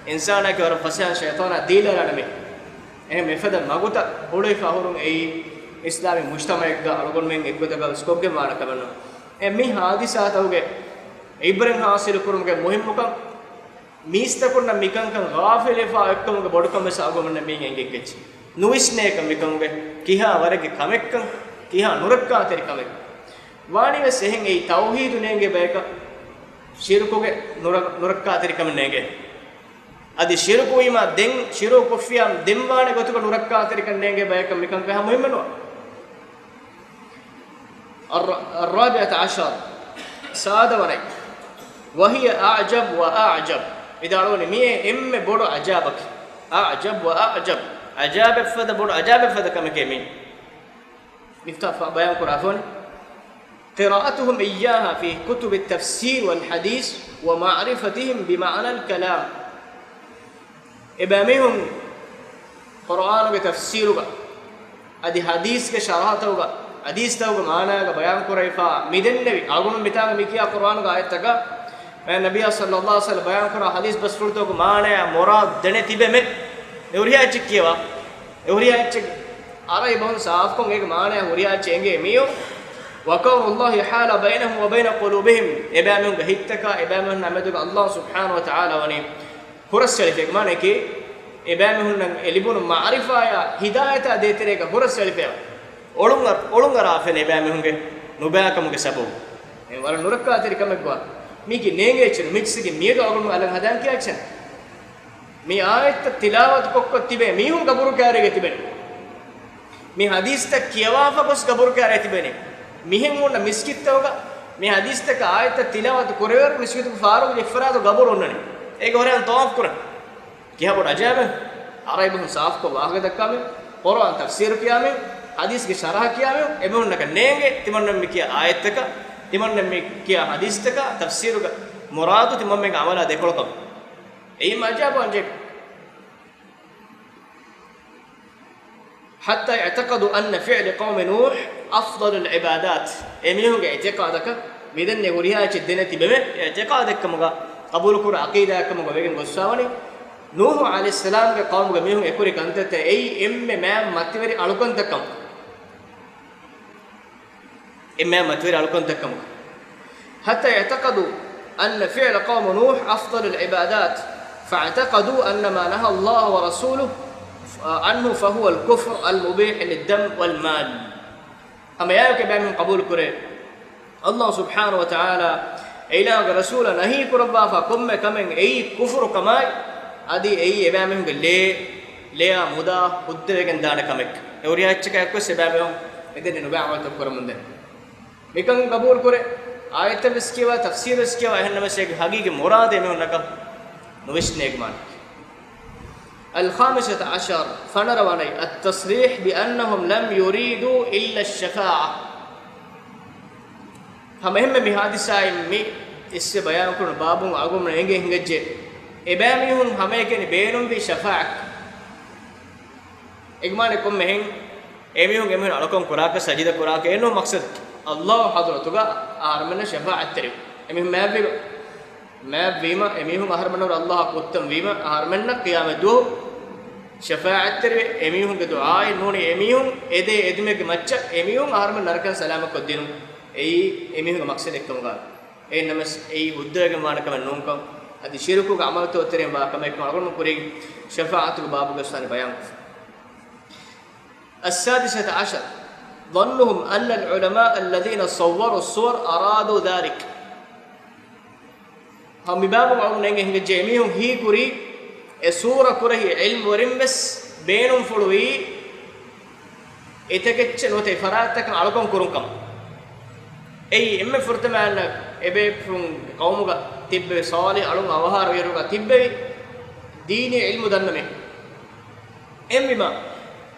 އިންސާނާއެކޭ ވަރަށް ފަސޭހަ ޝައިޠާނާ ދީލަރާނެ މީ. އެހެން މިފަދަ މަގުތައް ހުޅުވިފަ ހުރުން އެއީ އިސްލާމީ މުޖްތަމަޢެއްގަ އަޅުގަނޑުމެން އެއްގޮތަކަށް ވެސް ކޮށްގެން ވާނެ ކަމެއް ނޫން. އެ މި ހާދިސާތަކުގެ ޢިބްރަތް ޙާޞިލު ކުރުމުގެ މުހިއްމުކަން، މީސްތަކުންނަށް މިކަންކަން ޣާފިލުވެފަ އޮތްކަމުގެ ބޮޑުކަން ވެސް އަޅުގަނޑުމެންނަށް މިއިން އެނގޭ އެއްޗެއް. ނުވިސްނޭކަން މިކަމުގެ ކިހާ ވަރެއްގެ ކަމެއްކަން، ކިހާ ނުރައްކާތެރި ކަމެއް. ވާނީވެސް އެހެން އެއީ ތައުޙީދު ނޭނގޭ ބަޔަކަށް ޝިރުކުގެ ނުރަ-، ނުރައްކާތެރިކަމެއް ނޭނގޭ. އަދި ޝިރުކުވީމާ ދެން، ޝިރުކު ކޮށްފިޔާ ދެން ވާނެ ގޮތުގަ ނުރައްކާތެރިކަން ނޭނގޭ ބަޔަކަށް މިކަން ކަހަ މުހިއްމެއް ނުވާ. الر-، الرابعة عشر، ސާދަވަނަ، وهي أعجب وأعجب، ވިދާޅުވަނީ މިއީ އެންމެ ބޮޑު ޢަޖާބަކީ. أعجب وأعجب، ޢަޖާބެއްފަދަ ބޮޑު ޢަޖާބެއްފަދަ ކަމެކޭ މީ. މިފްތާ ފަ-، ބަޔާން ކުރާފަ ވަނީ، قراءتهم إياها في كتب التفسير والحديث ومعرفتهم بمعنى الكلام. އެބައިމީހުން ޤުރުއާނުގެ ތަފްސީރުގަ، އަދި ޙަދީޘްގެ ޝަރަޙަތަކުގަ، ޙަދީޘްތަކުގެ މާނާގަ ބަޔާން ކުރެވިފަ މިދެންނެވި، އަޅުގަނޑު މިތާނގަ މި ކިޔާ ޤުރުއާނުގެ އާޔަތްތަކަށް، ނަބިއްޔާ ޞައްލައްލާހު ޢަލައިހި ވަސައްލަމަ ބަޔާން ކުރާ ޙަދީޘް ބަސްފުޅުތަކުގެ މާނަޔާ މުރާދު ދެނެ ތިބެމެ. އެ ހުރިހާ އެއްޗެއް ކިޔަވާ، އެ ހުރިހާ އެއްޗެއް އަރަބި ބަހުން ސާފުކޮށް އޭގެ މާނަޔާ ހުރިހާ އެއްޗެއް އެނގޭ މީހުން، وكون الله حال بينهم وبين قلوبهم، އެބައިމީހުންގެ ހިތްތަކާ އެބައިމީހުންނާ މެދުގަ ﷲ ސުބްޙާނަހޫ ވަތަޢާލާ ވަނީ ހުރަސްއެޅިފަ. މާނައަކީ، އެބައިމީހުންނަށް އެ ލިބުނު މަޢުރިފާޔާ ހިދާޔަތާ ދޭތެރޭގަ ހުރަސްއެޅިފަ. އޮޅުން އަ-، އޮޅުން އަރާފަ އެބައިމީހުންގެ ނުބައިކަމުގެ ސަބަބުން. އެ ވަރަށް ނުރައްކާތެރި ކަމެއްގޮތަށް މީކީ ނޭނގޭ އެއްޗެއް ނޫން. މިކަމަކީ މިއަދު އަޅުގަނޑު އަލަށް ހަދާން ކިޔާ އެއްޗެއް. މި އާޔަތްތައް ތިލާވަތު ކޮށްކޮށް ތިބޭ މީހުން ގަބުރު ކާރޭގަ ތިބެނީ. މި ޙަދީޘްތައް ކިޔަވާފަ ގޮސް ގަބުރު ކާރޭ ތިބެނީ. މިހެން ހުންނަ މިސްކިތްތަކުގަ މި ޙަދީޘްތަކާ އާޔަތްތައް ތިލާވަތު ކުރެވޭވަރު މިސްކިތުގެ ފާރުގަ އެއްފަރާތު ގަބުރު އޮންނަނީ. އޭގެ ހުރެއަށް ޠަވާފު ކުރަން. ކިހާ ބޮޑު ޢަޖާއިބެއް؟ އަރަބި ބަހުން ސާފުކޮށް ވާހަކަ ދައްކާމެ، ޤުރުއާން ތަފްސީރު ކިޔާމެ، ޙަދީޘްގެ ޝަރަޙަ ކިޔާމެ، އެމީހުންނަކަށް ނޭނގެ ތިމަންނަ މި ކިޔާ އާޔަތްތަކާ، ތިމަންނަ މި ކިޔާ ޙަދީޘްތަކާ ތަފްސީރުގެ މުރާދު ތިމަންމެންގެ ޢަމަލާ ދެކޮޅަކަށް. އެއީ މަޖާބު އަންޖެ. حتى اعتقدوا أن فعل قوم نوح أفضل العبادات. އެމީހުންގެ އިޢްތިޤާދަކަށް މިދެންނެވި ހުރިހާ އެއްޗެއް ދެނެ ތިބެމެ، އެ އިޢްތިޤާދެއްކަމުގަ ޤަބޫލުކުރާ ޢަޤީދާއެއްކަމުގަ ވެގެން ގޮއްސަވަނީ، ނޫޙު ޢަލައިހިއްސަލާމްގެ ޤައުމުގެ މީހުން އެކުރި ކަންތައްތައް އެއީ އެންމެ މާތް މަތިވެރި އަޅުކަންތައް ކަމަށް. އެންމެ މާތް މަތިވެރި އަޅުކަންތައް ކަމަށް. حتى اعتقدوا أن فعل قوم نوح أفضل العبادات، فاعتقدوا أن ما نهى الله ورسوله އަންހު ފަހުވަލް ކުފްރު އަލް މުބީޙު ލިއްދަމް ވަލް މާލް. ހަމަ އެއާއެކު އެބައިމީހުން ޤަބޫލު ކުރޭ، އައްލާހު ސުބްޙާނަހު ވަ ތަޢާލާ އެ އިލާހުގެ ރަސޫލާ ނަހީ ކުރައްވާފާ ކޮންމެ ކަމެއް އެއީ ކުފުރު ކަމާއި، އަދި އެއީ އެބައިމީހުންގެ ލޭ، ލެޔާ މުދާ ހުއްދަވެގެން ދާނެ ކަމެއް. އެ ހުރިހާ އެއްޗަކާ އެއްކޮށް އެބައިމީހުން އެދެނީ ނުބައި ޢަމަލުތައް ކުރަމުންދެން. މިކަން ޤަބޫލު ކުރޭ، އާޔަތްތައް ވެސް ކިޔަވާ، ތަފްސީރު ވެސް ކިޔަވާ، އެހެންނަމަވެސް އޭގެ ހަގީގީ މުރާދު އެމީހުންނަކަށް ނުވިސްނޭ މާނަ. الخامسة عشر، ފަނަރަ ވަނައި، التصريح بأنهم لم يريدوا إلا الشفاعة. ހަމަ އެހެންމެ މި ޙާދިސާއިން މި އިސްވެ ބަޔާންކުރުނު ބާބުން އަޅުގަނޑުމެން އެނގޭ ހިނގައްޖެ، އެބައިމީހުން ހަމައެކަނި ބޭނުންވީ ޝަފާޢަތް. އެގެ މާނަ ކޮންމެހެން އެމީހުން އެމީހުން އަޅުކަން ކުރާކަށް، ސަޖިދަ ކުރާކަށް އެންނޫން މަޤްޞަދަކީ. އައްލާހު ޙަޟްރަތުގަ އަހަރުމެންނަށް ޝަފާޢަތްތެރިވުން. އެމީހުން މާތްވީމަ، މާތްވީމަ އެމީހުން އަހަރުމެންނަށް ވުރެ އައްލާހާ ކުއްތަން ވީމަ، އަހަރުމެންނަށް ޤިޔާމަތް ދުވަހު ޝަފާޢަތްތެރިވެ، އެމީހުންގެ ދުޢާއެއް ނޫނީ، އެމީހުން އެދޭ އެދުމެއްގެ މައްޗަށް އެމީހުން އަހަރުމެން ނަރަކައިން ސަލާމަތްކޮށްދިނުން. އެއީ އެމީހުންގެ މަޤްޞަދެއްކަމުގަ. އެހެންނަމަވެސް އެއީ ހުއްދަވެގެން ވާނެ ކަމެއް ނޫންކަން، އަދި ޝިރުކުގެ ޢަމަލުތަކުގެ ތެރެއިން ވާ ކަމެއްކަން އަޅުގަނޑު ކުރީގެ ޝަފާޢަތުގެ ބާބުގަ ވެސް ވަނީ ބަޔާންކޮށްފަ. السادسة عشر، ظنهم أن العلماء الذين صوروا الصور أرادوا ذلك. ހަމަ މި ބާބު އަޅުގަނޑު އެނގޭ ހިނގައްޖެ އެމީހުން ހީކުރީ އެ ސޫރަ ކުރެހި ޢިލްމުވެރިން ވެސް ބޭނުންފުޅުވީ އެތަކެއްޗެއް ނުވަތަ އެ ފަރާތްތަކަށް އަޅުކަން ކުރުން ކަމަށް. އެއީ އެންމެ ފުރަތަމަ އަންނަ އެބޭފުޅުންގެ ޤައުމުގަ ތިއްބެވި ޞާލިޙު އަޅުން އަވަހާރަވިއިރުގަ ތިއްބެވި ދީނީ ޢިލްމު ދަންނަ މީހުން. އެހެންވީމަ،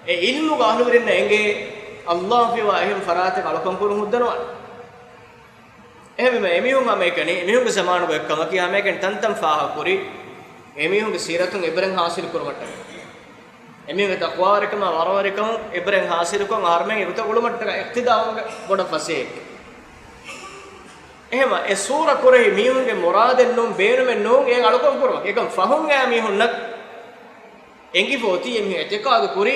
އެ ޢިލްމުގެ އަހުލުވެރިންނަށް އެނގޭ އައްލާހު ފިޔަވާ އެހެން ފަރާތަކަށް އަޅުކަން ކުރުން ހުއްދަނުވާނެ. އެހެންވީމަ، އެމީހުން ހަމައެކަނި، އެމީހުންގެ ޒަމާނުގަ އެއްކަމަކީ ހަމައެކަނި ތަންތަން ފާހަގަކުރި، އެމީހުންގެ ސީރަތުން ޢިބްރަތް ޙާޞިލު ކުރުމަށްޓަކައި. އެމީހުންގެ ތަޤްވާވެރިކަމާ ވަރަށްވެރިކަމުން ޢިބްރަތް ޙާޞިލުކޮށް، އަހަރުމެން އެގޮތަށް އުޅުމަށްޓަކައި އިޤްތިދާވުމުގެ ބޮޑަށް ފަސޭހައެއް. އެހެންވީމަ، އެ ސޫރަ ކުރެހި މީހުންގެ މުރާދެއް ނޫން، ބޭނުމެއް ނޫން އެ އަޅުކަން ކުރުމަށް. އެކަން ފަހުން އައި މީހުންނަށް އެނގިފަ އޮތީ އެމީހުން އިޢްތިޤާދު ކުރި،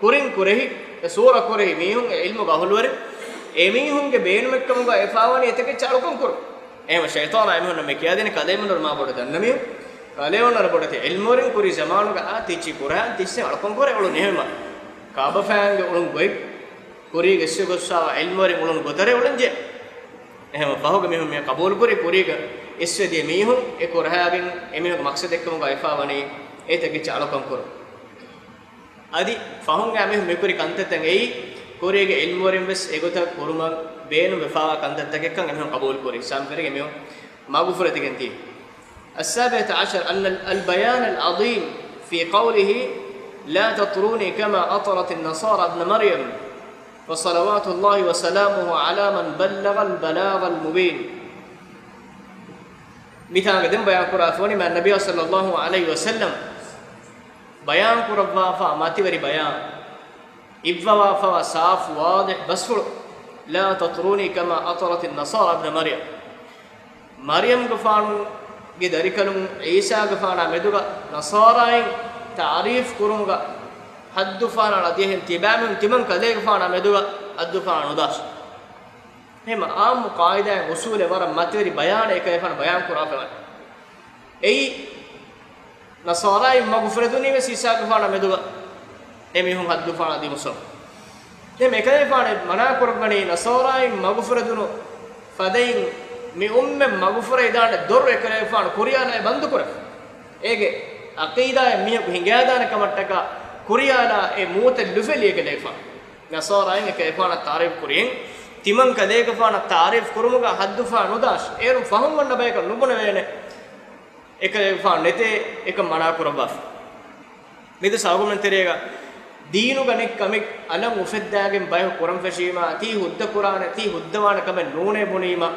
ކުރިން ކުރެހި، އެ ސޫރަ ކުރެހި މީހުން، އެ ޢިލްމުގެ އަހުލުވެރިން، އެމީހުންގެ ބޭނުމެއްކަމުގަ އެފާވަނީ އެތަކެއްޗަށް އަޅުކަން ކުރުން. އެހެންވީމަ، ޝައިޠާނާ އެމީހުންނަށް މި ކިޔާދިނީ ކަލޭމެންވަރު މާ ބޮޑަށް ދަންނަ މީހުން، ކަލޭމެންވަރު ބޮޑެތި ޢިލްމުވެރިން ކުރީ ޒަމާނުގަ އާ ތިއްޗި ކުރަހާ ތިއްސެއް އަޅުކަން ކުރޭ އުޅުނީ. އެހެންވީމަ، ކާބަފައިންގެ އުޅުން ގޮތް ކުރީގެ އިސްވެ ގޮއްސާވާ ޢިލްމުވެރިން އުޅުނު ގޮތަށް އުޅެން ޖެހޭ. އެހެންވީމަ ފަހުގަ މީހުން މި ޤަބޫލު ކުރި، ކުރީގަ އިސްވެ ދިޔަ މީހުން އެ ކުރަހާގެން އެމީހުންގެ މަޤްޞަދެއްކަމުގަ އެފާވަނީ އެތަކެއްޗަށް އަޅުކަން ކުރުން. އަދި ފަހުން އައި މީހުން މިކުރި ކަންތައްތައް އެއީ، ކުރީގެ ޢިލްމުވެރިން ވެސް އެގޮތަށް ކުރުމަށް ބޭނުން ވެފާވާ ކަންތައްތަކެއްކަން އެމީހުން ޤަބޫލު ކުރި. ސާމިފަރިގެ މީހުން މަގުފުރެދިގެން ދިޔަ. السابعة عشر، أن ال-، البيان العظيم في قوله: لا تطروني كما أطرت النصارى ابن مريم، فصلوات الله وسلامه على من بلغ البلاغ المبين. މިތާނގަ ދެން ބަޔާން ކުރާފަވަނީ މާތް ނަބިއްޔާ ޞައްލައްލާހު ޢަލައިހި ވަސައްލަމް ބަޔާން ކުރައްވާފާ މަތިވެރި ބަޔާން، އިއްވަވާފަވާ ސާފު ވާޟިޙު ބަސްފުޅު، لا تطروني كما أطرت النصارى ابن مريم. މަރްޔަމްގެފާނުގެ ދަރިކަލުން ޢީސާގެފާނާ މެދުގަ ނަޞާރާއިން ތަޢުރީފު ކުރުމުގަ ޙައްދުފާނާ އަދި އެހެން ތިބާމީހުން ތިމަން ކަލޭގެފާނާ މެދުގަ ޙައްދުފާނާ ނުދާށޭ. އެހެންވީމަ ޢާއްމު ޤާޢިދާއިން އުޞޫލެއް ވަރަށް މަތިވެރި ބަޔާނެއް އެކަލޭގެފާނު ބަޔާން ކުރާފަވަނީ. އެއީ، ނަޞާރާއިން މަގުފުރެދުނީ ވެސް ޢީސާގެފާނާ މެދުގަ އެމީހުން ޙައްދުފާނާ ދިމުއްސަވަން. ދެން އެކަލޭގެފާނު މަނާ ކުރައްވަނީ ނަޞާރާއިން މަގުފުރެދުނު ފަދައިން މި އުއްމަތް މަގުފުރެވިދާނެ ދޮރު އެކަލޭގެފާނު ކުރިއަށް ބަންދު ކުރައްވަން. އޭގެ ޢަޤީދާއެއް މީހަކު ހިނގައިދާނެ ކަމަށްޓަކާ ކުރިއަށް އެ މޫތައް ލުފެލި އެކަލޭގެފާނު. ނަޞާރާއިން އެކަލޭގެފާނަށް ތަޢުރީފު ކުރިއިން، ތިމަން ކަލޭގެފާނަށް ތަޢުރީފު ކުރުމުގަ ޙައްދުފާނާ ނުދާށޭ. އޭރުން ފަހުން އޮންނަ ބަޔަކަށް ނުބުނެވޭނެ. އެކަލޭގެފާނު ނެތޭ އެކަން މަނާ ކުރައްވާފަ. މިދުވަސް އަޅުގަނޑުމެން ތެރޭގަ ދީނުގަ ނެތް ކަމެއް އަލަށް އުފެއްދާގެން ބަޔަކު ކުރަން ފެށީމާ، ތީ ހުއްދަ ކުރާނެ، ތީ ހުއްދަވާނެ ކަމެއް ނޫނޭ ބުނީމަ،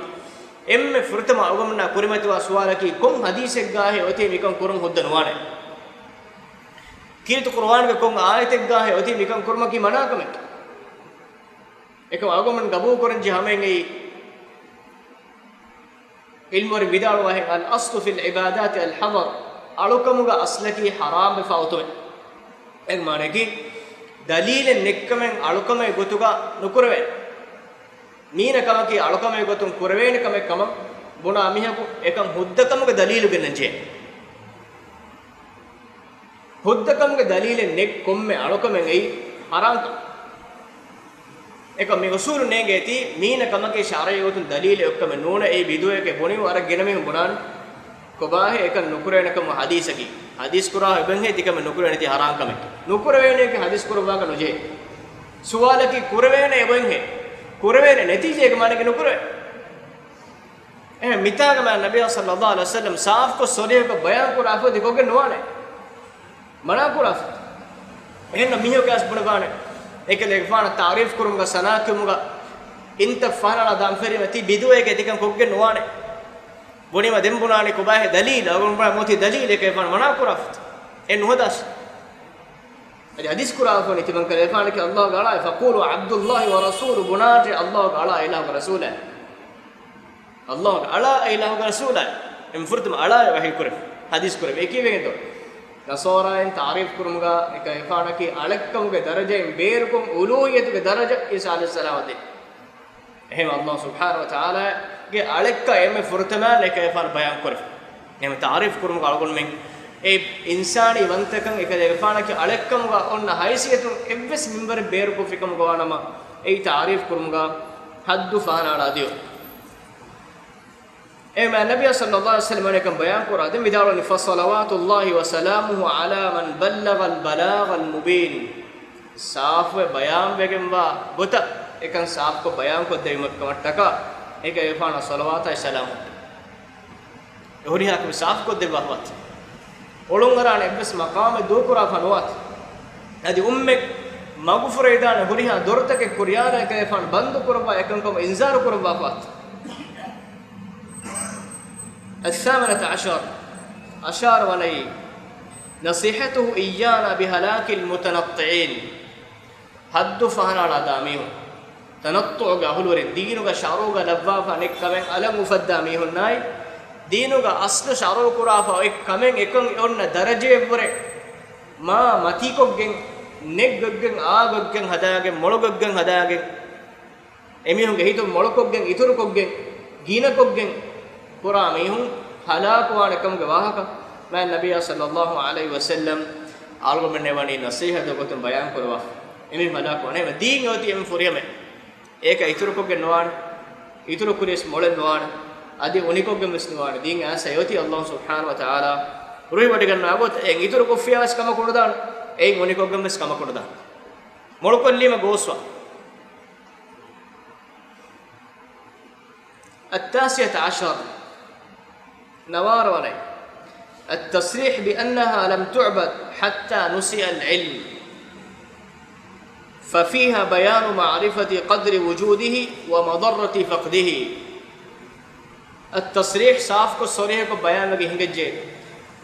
އެންމެ ފުރަތަމަ އަޅުގަނޑުމެންނާ ކުރިމަތިވާ ސުވާލަކީ، ކޮން ޙަދީޘެއްގާހޭ އޮތީ މިކަން ކުރުން ހުއްދަ ނުވާނެ؟ ކީރިތި ޤުރުއާނުގެ ކޮން އާޔަތެއްގާހޭ އޮތީ މިކަން ކުރުމަކީ މަނާ ކަމެއް؟ އެކަމް އަޅުގަނޑުމެން ގަބޫލު ކުރަން ޖެހޭ ހަމައިން އެއީ، ޢިލްމުވެރިން ވިދާޅުވާހެން، الأصل في العبادات الحظر، އަޅުކަމުގަ އަސްލަކީ ޙަރާމްވެފާ އޮތުމެއް. އޭގެ މާނައަކީ، ދަލީލެއް ނެތްކަމެއް އަޅުކަމެއް ގޮތުގަ ނުކުރެވޭނެ. މީނަ ކަމަކީ އަޅުކަމެއް ގޮތުން ކުރެވޭނެ ކަމެއް ކަމަށް ބުނާ މީހަކު އެކަން ހުއްދަ ކަމުގެ ދަލީލު ގެންނަން ޖެހޭ. ހުއްދަކަމުގެ ދަލީލެއް ނެތް ކޮންމެ އަޅުކަމެއް އެއީ ހަރާންކަން. އެކަމް މި އުސޫލު ނޭނގޭތީ، މީނަ ކަމަކީ ޝަރައީ ގޮތުން ދަލީލެއް އޮތްކަމެއް ނޫނޭ، އެއީ ބިދުޢައެކޭ ބުނީމަ ވަރަށް ގިނަ މީހުން ބުނާނެ. ކޮބާހޭ އެކަން ނުކުރޭނެ ކަމު ޙަދީޘަކީ؟ ޙަދީޘް ކުރާ އެބަހޭ ތިކަމެއް ނުކުރޭނެތީ ހަރާން ކަމެއް. ނުކުރެވޭނެއަކީ ޙަދީޘް ކުރައްވާކަށް ނުޖެހޭ. ސުވާލަކީ ކުރެވޭނެ އެބަހޭ. ކުރެވޭނެ ނެތީ ޖޭގެ މާނައަކީ ނުކުރެވޭ. އެހެން މިތާގަ މާ ނަބިއްޔާ ޞައްލައްލާހު ޢަލައިހި ވަސައްލަމް ސާފުކޮށް ޞަރީޙުކޮށް ބަޔާން ކުރާފަ އޮތީ ކޮށްގެން ނުވާނެ. މަނާ ކުރާފަ. އެހެންނަމަ މީހަކު އަސް ބުނެފާނެ، އެކަލޭގެފާނަށް ތަޢުރީފް ކުރުމުގަ ސަނާ ކިޔުމުގަ އިންތައް ފަހަނަޅާ ދާން ފެރީމަ ތީ ބިދުޢައެކޭ ތިކަން ކޮށްގެން ނުވާނެ. ބުނީމަ ދެން ބުނާނީ ކޮބާހޭ ދަލީލެއް؟ އަޅުގަނޑު ބުނާ މޯތީ ދަލީލެކޭ ފާނަ މަނާ ކުރާފަ. އެ ނުހަދާށި. އަދި ޙަދީޘް ކުރާފަ ނިތިބަން ކަލޭފާނަކީ ﷲ ގެ އަޅާއޭ، فقولوا عبد الله ورسوله، ބުނާށޭ ﷲ ގެ އަޅާ އިލާހުގެ ރަސޫލާ. ﷲ ގެ އަޅާ އިލާހުގެ ރަސޫލާ. އެމި ފުރަތަމަ އަޅާ ވަޙީ ކުރެ. ޙަދީޘް ކުރެ. އެ ކީއްވެގެންތޯ؟ ނަޞާރާއިން ތަޢުރީފް ކުރުމުގަ އެކަލޭފާނަކީ އަޅެއްކަމުގެ ދަރަޖައިން ބޭރުކޮށް އުލޫހިއްޔަތުގެ ދަރަޖަ ޢީސާ ޢަލައިހިއްސަލާމަށް ދޭ. އެހެން ﷲ ސުބްޙާނަހު ވަތަޢާލާގެ އަޅެއްކަ އެންމެ ފުރަތަމަ އެކަލޭފާނު ބަޔާން ކުރެ. އެހެން ތަޢުރީފް ކުރުމުގަ އަޅުގަނޑުމެން އެ އިންސާނީ ވަންތަކަން އެކަލޭގެފާނަކީ އަޅެއްކަމުގަ އޮންނަ ހައިސިއްޔަތުން އެއްވެސް މިންވަރެއް ބޭރުކޮށްފިކަމުގަ ވާނަމަ، އެއީ ތަޢުރީފް ކުރުމުގަ ޙައްދު ފަހަނައަޅާ ދިޔުން. އެ މާ ނަބިއްޔާ ޞައްލައްލާހު ޢަލައިހި ވަސައްލަމް އަނެކަން ބަޔާން ކުރާ ދެން ވިދާޅުވަނީ، فصلوات الله وسلامه على من بلغ البلاغ المبين. ސާފުވެ ބަޔާންވެގެންވާ ގޮތަށް އެކަން ސާފުކޮށް ބަޔާންކޮށްދެވީމަ ކަމަށްޓަކާ، އެކަލޭގެފާނަށް ޞަލަވާތާއި ސަލާމު. އެ ހުރިހާ ކަމެއް ސާފުކޮށްދެއްވާފަވާތީ. އޮޅުންއަރާނެ އެއްވެސް މަޤާމެއް ދޫކުރާފަ ނުވާތީ. އަދި އުއްމަތް މަގުފުރެވިދާނެ ހުރިހާ ދޮރުތަކެއް ކުރިޔާލާ އެކަލޭގެފާނު ބަންދު ކުރައްވާ އެކަންކަމަށް އިންޒާރު ކުރައްވާފަވާތީ. الثامنة عشر، އަށާރަ ވަނައީ، نصيحته إيانا بهلاك المتنطعين. ޙައްދު ފަހަނައަޅާ ދާ މީހުން، ތަނައްޠުޢުގެ އަހުލުވެރިން، ދީނުގަ ޝަރުޢުގަ ލައްވާފަ ނެތް ކަމެއް އަލަށް އުފައްދާ މީހުންނާއި، ދީނުގަ އަސްލު ޝަރުޢު ކުރާފަ އޮތް ކަމެއް އެކަން އޮންނަ ދަރަޖައެއްވުރެ މާ މަތީކޮށްގެން، ނެތް ގޮތްގެން އާ ގޮތްގެން ހަދާގެން، މޮޅު ގޮތްގެން ހަދާގެން، އެމީހުންގެ ހިތުން މޮޅުކޮށްގެން، އިތުރުކޮށްގެން، ގިނަކޮށްގެން ކުރާ މީހުން ހަލާކުވާނެ ކަމުގެ ވާހަކަ މާތް ނަބިއްޔާ ޞައްލައްލާހު ޢަލައިހި ވަސައްލަމް އަޅުގަނޑުމެންނަށް ވަނީ ނަޞޭޙަތުގެ ގޮތުން ބަޔާން ކުރައްވާފަ. އެމީހުން ހަލާކުވާނެ. އެމަ ދީން އޮތީ އެމީހުން ފުރިހަމަ. އޭކަ އިތުރުކޮށްގެން ނުވާނެ. އިތުރު ކުރިޔަސް މޮޅެއް ނުވާނެ. އަދި އުނިކޮށްގެން ވެސް ނުވާނެ. ދީން އާސަ އޮތީ ﷲ ސުބްޙާނަހު ވަތަޢާލާ ރުހިވޮޑިގަންނަވާ ގޮތަށް. އެއިން އިތުރު ކޮށްފިޔާ ވެސް ކަމަކު ނުދާނެ. އެއިން އުނިކޮށްގެން ވެސް ކަމަކު ނުދާނެ. މޮޅުކޮށްލީމަ ގޯސްވާ. التاسعة عشر، ނަވާރަ ވަނައި، التصريح بأنها لم تعبد حتى نسي العلم، ففيها بيان معرفة قدر وجوده ومضرة فقده. التصريح، ސާފުކޮށް ޞަރީޙުކޮށް ބަޔާންވެގެން ހިނގައްޖެ،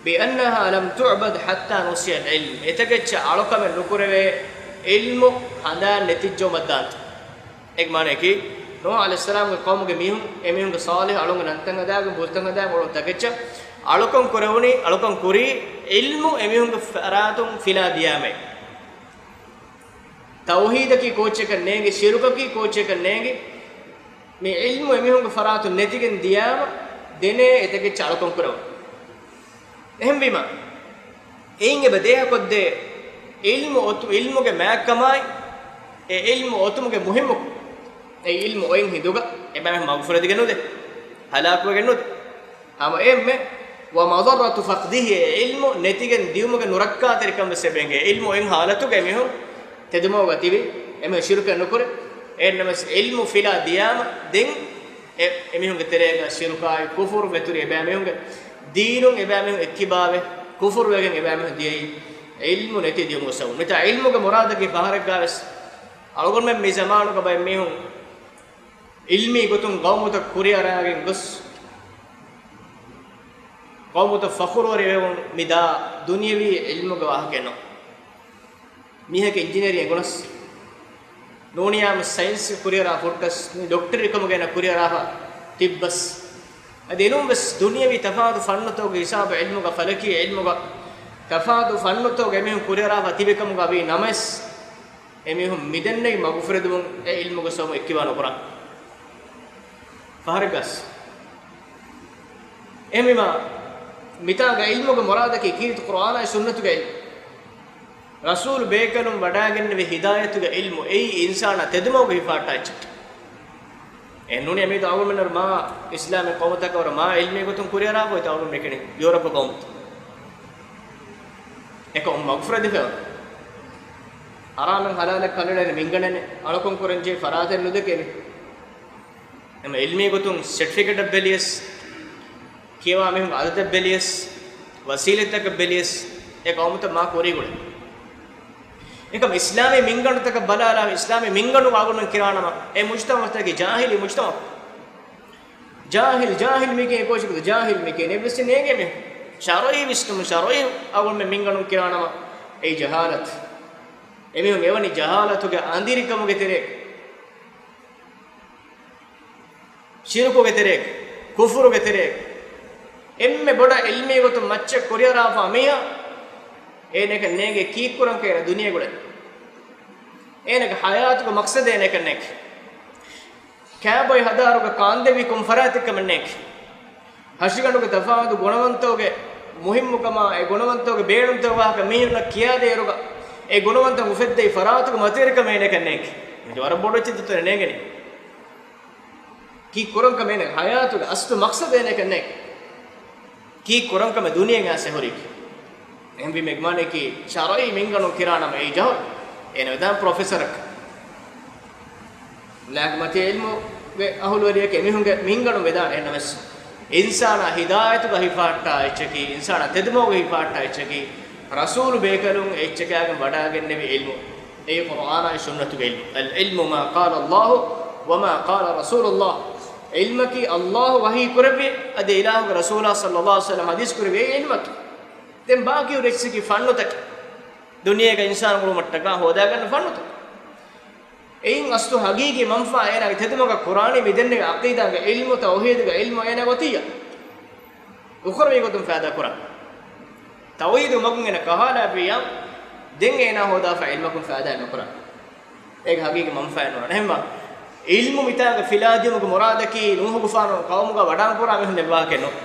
بأنها لم تعبد حتى نسي العلم، އެތަކެއްޗަށް އަޅުކަމެއް ނުކުރެވޭ، ޢިލްމު ހަނދާން ނެތިއްޖައުމަށްދާން. އޭގެ މާނައަކީ، ނޫޙު ޢަލައިހިއްސަލާމްގެ ޤައުމުގެ މީހުން، އެމީހުންގެ ޞާލިޙު އަޅުންގެ ނަންތައް ހަދާގެން، ބުދުތައް ހަދާގެން އޮޅުން ތަކެއްޗަށް އަޅުކަން ކުރެވުނީ، އަޅުކަން ކުރީ، ޢިލްމު އެމީހުންގެ ފަރާތުން ފިލާ ދިޔާމޭ. ތައުޙީދަކީ ކޯއްޗަކަށް ނޭނގި، ޝިރުކަކީ ކޯއްޗަކަށް ނޭނގި، މި ޢިލްމު އެމީހުންގެ ފަރާތުން ނެތިގެން ދިޔާމަ، ދެނޭ އެތަކެއްޗަށް އަޅުކަން ކުރެވުން. އެހެންވީމަ، އެއިން އެބަ ދޭހަކޮށްދޭ ޢިލްމު އޮތު، ޢިލްމުގެ މާތްކަމާއި، އެ ޢިލްމު އޮތުމުގެ މުހިއްމުކަން. އެ ޢިލްމު އޮތް ހިނދުގަ އެބައިމީހުން މަގުފުރެދިގެން ނުދޭ، ހަލާކުވެގެން ނުދޭ. ހަމަ އެއްމެ، ومضرة فقده، އެ ޢިލްމު ނެތިގެން ދިޔުމުގެ ނުރައްކާތެރިކަން ވެސް އެބަ އެނގޭ. ޢިލްމު އޮތް ޙާލަތުގަ އެމީހުން ތެދުމަގުގަ ތިބި، އެމީހުން ޝިރުކެއް ނުކުރޭ. އެހެންނަމަވެސް ޢިލްމު ފިލާ ދިޔާމަ، ދެން އެ، އެމީހުންގެ ތެރޭގަ ޝިރުކާއި، ކުފުރު ވެތުރި އެބައިމީހުންގެ ދީނުން އެބައިމީހުން އެއްކިބާވެ، ކުފުރުވެގެން އެބައިމީހުން ދިޔައީ ޢިލްމު ނެތި ދިޔުމުގެ ސަބަބުން. މިތާ ޢިލްމުގެ މުރާދަކީ ފަހަރެއްގަ ވެސް އަޅުގަނޑުމެން މި ޒަމާނުގަ ބައެއް މީހުން ޢިލްމީ ގޮތުން ޤައުމުތައް ކުރިއަރާގެން ގޮސް، ޤައުމުތައް ފަޚުރުވެރިވެވުން މި ދާ ދުނިޔަވީ ޢިލްމުގެ ވާހަކައެއް ނޫން. މީހަކަށް އިންޖިނިއަރިން އެނގުނަސް، ނޫނިޔާމު ސައިންސް ކުރިއަރާ ފުއްޓަސް، މި ޑޮކްޓަރީ ކަމުގައި ކުރިއަރާފަ ތިއްބަސް، އަދި އެނޫންވެސް ދުނިޔަވީ ތަފާތު ފަންނުތަކުގެ ހިސާބު ޢިލްމުގަ، ފަލަކީ ޢިލްމުގަ ތަފާތު ފަންނުތަކުގަ އެމީހުން ކުރިއަރާފަ ތިބި ކަމުގަ ވީ ނަމަވެސް، އެމީހުން މިދެންނެވި މަގުފުރެދުމުން އެ ޢިލްމުގެ ސަބަބުން އެއްކިބާ ނުކުރާ. ފަހަރެއްގަސް. އެހެންވީމާ، މިތާގަ ޢިލްމުގެ މުރާދަކީ ކީރިތި ޤުރުއާނާއި ސުންނަތުގެ ޢިލްމު. ރަސޫލު ބޭކަލުން ވަޑާގެންނެވި ހިދާޔަތުގެ އިލްމު އެއީ އިންސާނާ ތެދުމަގުގަ ހިފާއްޓާ އެއްޗެއް. އެ ނޫނީ މިއަދު އަޅުގަނޑުމެންނަށް މާ އިސްލާމީ ޤައުމުތަކަށް ވަރަށް މާ އިލްމީ ގޮތުން ކުރިއަރާފަ އޮތް އަޅުގަނޑު މިކަނި ޔޫރަޕް ޤައުމުތައް. އެކަމު މަގުފުރެދިފައި ހަރާމެއް ހަލާލެއް ކަނޑައެޅޭނެ މިންގަނޑެއް އަޅުކަން ކުރަންޖެހޭ ފަރާތެއް ނުދެކޭ މި. އެމަ އިލްމީ ގޮތުން ސެޓްފިކެޓަށް ބެލިޔަސް، ކިޔަވާ މީހުން އަދަދަށް ބެލިޔަސް، ވަސީލަތްތަކަށް ބެލިޔަސް، އެ ޤައުމުތައް މާ ކުރީގުޅޭ. އެކަމް އިސްލާމީ މިންގަނޑުތަކަށް ބަލާލާ، އިސްލާމީ މިންގަނޑު އަޅުގަނޑުމެން ކިޔާނަމަ، އެ މުޖްތަމަޢުތަކީ ޖާހިލީ މުޖްތަމަޢު. ޖާހިލް، ޖާހިލް މީކޭ ކޯޗަކު، ޖާހިލް މީކޭ ނެއްވެސް ނޭނގޭ މީހުން. ޝަރުޢީ ވިސްނުމުން، ޝަރުޢީ އަޅުގަނޑުމެން މިންގަނޑުން ކިޔާނަމަ، އެއީ ޖަހާލަތު. އެމީހުން އެވަނީ ޖަހާލަތުގެ އަނދިރިކަމުގެ ތެރޭ. ޝިރުކުގެ ތެރޭގަ، ކުފުރުގެ ތެރޭގަ، އެންމެ ބޮޑަށް އިލްމީ ގޮތުން މައްޗަށް ކުރިއަރާފާ މީހާ، އޭނަކަށް ނޭނގޭ ކީއްކުރަންކަ އޭނަ ދުނިޔޭގަ އުޅެން. އޭނަގެ ޙަޔާތުގެ މަޤްޞަދެއް އޭނަކަށް ނޭނގޭ. ކާބޮއި ހަދާރުގަ ކާންދެވި ކޮން ފަރާތެއްކަމެއް ނޭނގޭ. ހަށިގަނޑުގެ ތަފާތު ގުނަވަންތަކުގެ މުހިއްމުކަމާ، އެ ގުނަވަންތަކުގެ ބޭނުންތަކުގެ ވާހަކަ މީހުންނަށް ކިޔާދޭއިރުގަ، އެ ގުނަވަންތައް އުފެއްދެވި ފަރާތުގެ މަތިވެރިކަމެއް އޭނަކަށް ނޭނގޭ. މި ވަރަށް ބޮޑު އެއްޗެއް ދެން ނޭނގެނީ. ކީއްކުރަންކަމެއް ނޭނގޭ. ޙަޔާތުގެ އަސްލު މަޤްޞަދެއް އޭނަކަށް ނޭނގޭ. ކީއްކުރަންކަމެއް ދުނިޔޭގަ އައިސް ހުރީކީ. އެހެންވީމަ އެގެ މާނައަކީ ޝަރުޢީ މިންގަނޑުން ކިރާނަމަ އެއީ ޖަހުލު. އޭނަ ވެދާނެ ޕްރޮފެސަރަކަށް. ލާގެ މަތީ ޢިލްމުގެ އަހުލުވެރިއެކޭ މީހުންގެ މިންގަނޑުން ވެދާނެ. އެހެންނަމަވެސް އިންސާނާ ހިދާޔަތުގަ ހިފާއްޓާ އެއްޗަކީ، އިންސާނާ ތެދުމަގުގަ ހިފާއްޓާ އެއްޗަކީ، ރަސޫލު ބޭކަލުން އެއްޗަކާގެން ވަޑާގެންނެވި ޢިލްމު. އެއީ ޤުރުއާނާއި ސުންނަތުގެ ޢިލްމު. العلم ما قال الله وما قال رسول الله. ޢިލްމަކީ ﷲ ވަޙީ ކުރެއްވި، އަދި އިލާހުގެ ރަސޫލާ ޞައްލަﷲު ޢަލައިހި ވަސައްލަމަ ޙަދީޘް ކުރެއްވި އެއީ ޢިލްމަކީ. ދެން ބާކީ ހުރި އެއްޗަކީ ފަންނުތަކެއް. ދުނިޔޭގަ އިންސާނު އުޅުމަށްޓަކާ ހޯދާގަންނަ ފަންނުތައް. އެއިން އަސްލު ޙަޤީޤީ މަންފާ އޭނާގެ ތެދުމަގަށް ކުރާނީ މި ދެންނެވި ޢަޤީދާގެ ޢިލްމު، ތައުޙީދުގެ ޢިލްމު އޭނާގެ އޮތިއްޔާ. އުޚްރަވީ ގޮތުން ފައިދާ ކުރާ. ތައުޙީދު މަގުން އޭނާ ކަހާލާފިއްޔާ، ދެން އޭނާ ހޯދާފަ ޢިލްމަކުން ފައިދާ ނުކުރާ. އޭގެ ޙަޤީޤީ މަންފާއެއް ނުވާނެ. އެހެންމަ ޢިލްމު މިތާގަ ފިލާދިޔުމުގެ މުރާދަކީ ނޫޙުގެފާނު ޤައުމުގަ ވަޑާން ކުރާ މީހުން ނެއްވާހަކައެއް ނޫން.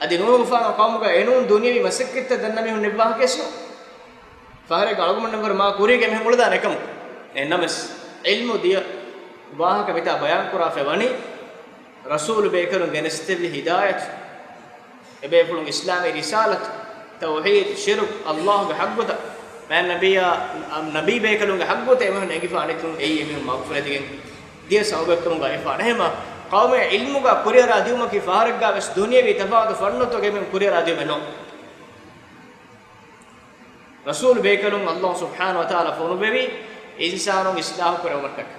އަދި ނޫޙުގެފާނު ޤައުމުގަ އެނޫން ދުނިޔަވީ މަސައްކަތްތައް ދަންނަ މީހުން ނެއްވާހަކައެއްސު. ފަހަރެއްގަ އަޅުގަނޑުމެންވަރު މާ ކުރީގަ މީހުން އުޅެދާނެ އެކަމު. އެހެންނަމަވެސް ޢިލްމު ދިޔަ ވާހަކަ މިތާ ބަޔާންކުރާފައި ވަނީ، ރަސޫލު ބޭކަލުން ގެނެސްދެއްވި ހިދާޔަތު، އެބޭފުޅުން އިސްލާމީ ރިސާލަތު، ތައުޙީދު، ޝިރުކު، ﷲގެ ޙައްޤުތައް، މާތް ނަބިއްޔާ، ނަބީ ބޭކަލުންގެ ޙައްޤުތައް އެމީހުން އެނގިފާ އަނެއްނޫން. އެއީ އެމީހުން މަގުފުރެދިގެން ދިޔަ ސަބަބެއްކަމުގަ އެފާނެ. އެހެންމަ ޤައުމެއް ޢިލްމުގަ ކުރިއަރާ ދިޔުމަކީ ފަހަރެއްގަވެސް ދުނިޔަވީ ތަފާތު ފަންނުތަކުގަ އެމީހުން ކުރިއަރާ ދިޔުމެއް ނޫން. ރަސޫލު ބޭކަލުން ﷲ ސުބްޙާނަހޫ ވަތަޢާލާ ފޮނުއްވެވީ އިންސާނުން އިޞްލާޙު ކުރެވުމަށްޓަކަ.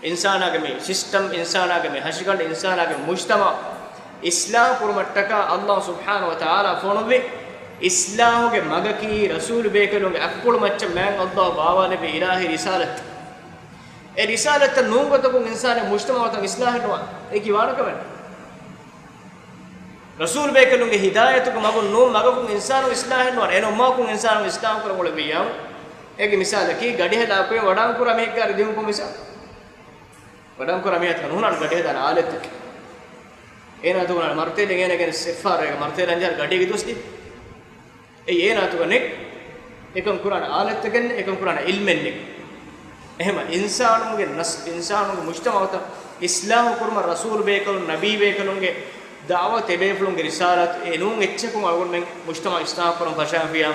އިންސާނާގެ މި ސިސްޓަމް، އިންސާނާގެ މި ހަށިގަނޑު، އިންސާނާގެ މުޖްތަމަޢު އިޞްލާޙު ކުރުމަށްޓަކާ ﷲ ސުބްޙާނަހޫ ވަތަޢާލާ ފޮނުއްވި އިޞްލާޙުގެ މަގަކީ ރަސޫލު ބޭކަލުންގެ އަތްޕުޅު މައްޗަށް މާތް ﷲ ބާވާލެއްވި އިލާހީ ރިސާލަތް. އެ ރިސާލަތްތައް ނޫން ގޮތަކުން އިންސާނެއް މުޖްތަމަޢުތައް އިޞްލާޙެއް ނުވާނެ. އެކި ވާނެ ކަމެއް. ރަސޫލު ބޭކަލުންގެ ހިދާޔަތުގެ މަގުން ނޫން މަގަކުން އިންސާނުން އިޞްލާޙެއް ނުވާނެ. އޭނަ އުއްމާކުން އިންސާނުން އިޞްލާޙު ކުރަން އުޅެންވިއްޔާ. އޭގެ މިސާލަކީ ގަޑިހަލާ ކުރިން ވަޑާން ކުރާ މީހެއްގެ އަރި ދިޔުން ކޮށް މިސާލު. ވަޑާން ކުރާ މީހާ ނުހުނާނެ ގަޑި ހަދާނެ އާލެއްތަކެއް. އޭނާ ދުވަން މަރުތެލެއް އޭނަގެ ސެފާރޭގެ މަރުތެލަން ޖަހާ ގަޑީގެ ދުވަސް ދި. އެއީ އޭނާ އަތުގަ ނެތް. އެކަން ކުރާނެ އާލެއްތަކެއް ނެތް، އެކަން ކުރާނެ ޢިލްމެއް ނެތް. އެހެންމަ އިންސާނުންގެ ނަސް، އިންސާނުންގެ މުޖްތަމަޢުތައް އިޞްލާޙު ކުރުމަށް ރަސޫލު ބޭކަލުން، ނަބީ ބޭކަލުންގެ ދަޢުވަތު، އެބޭފުޅުންގެ ރިސާލަތު، އެ ނޫން އެއްޗަކުން އަޅުގަނޑުމެން މުޖްތަމަޢު އިޞްލާޙު ކުރަން ފަށާފިޔާ،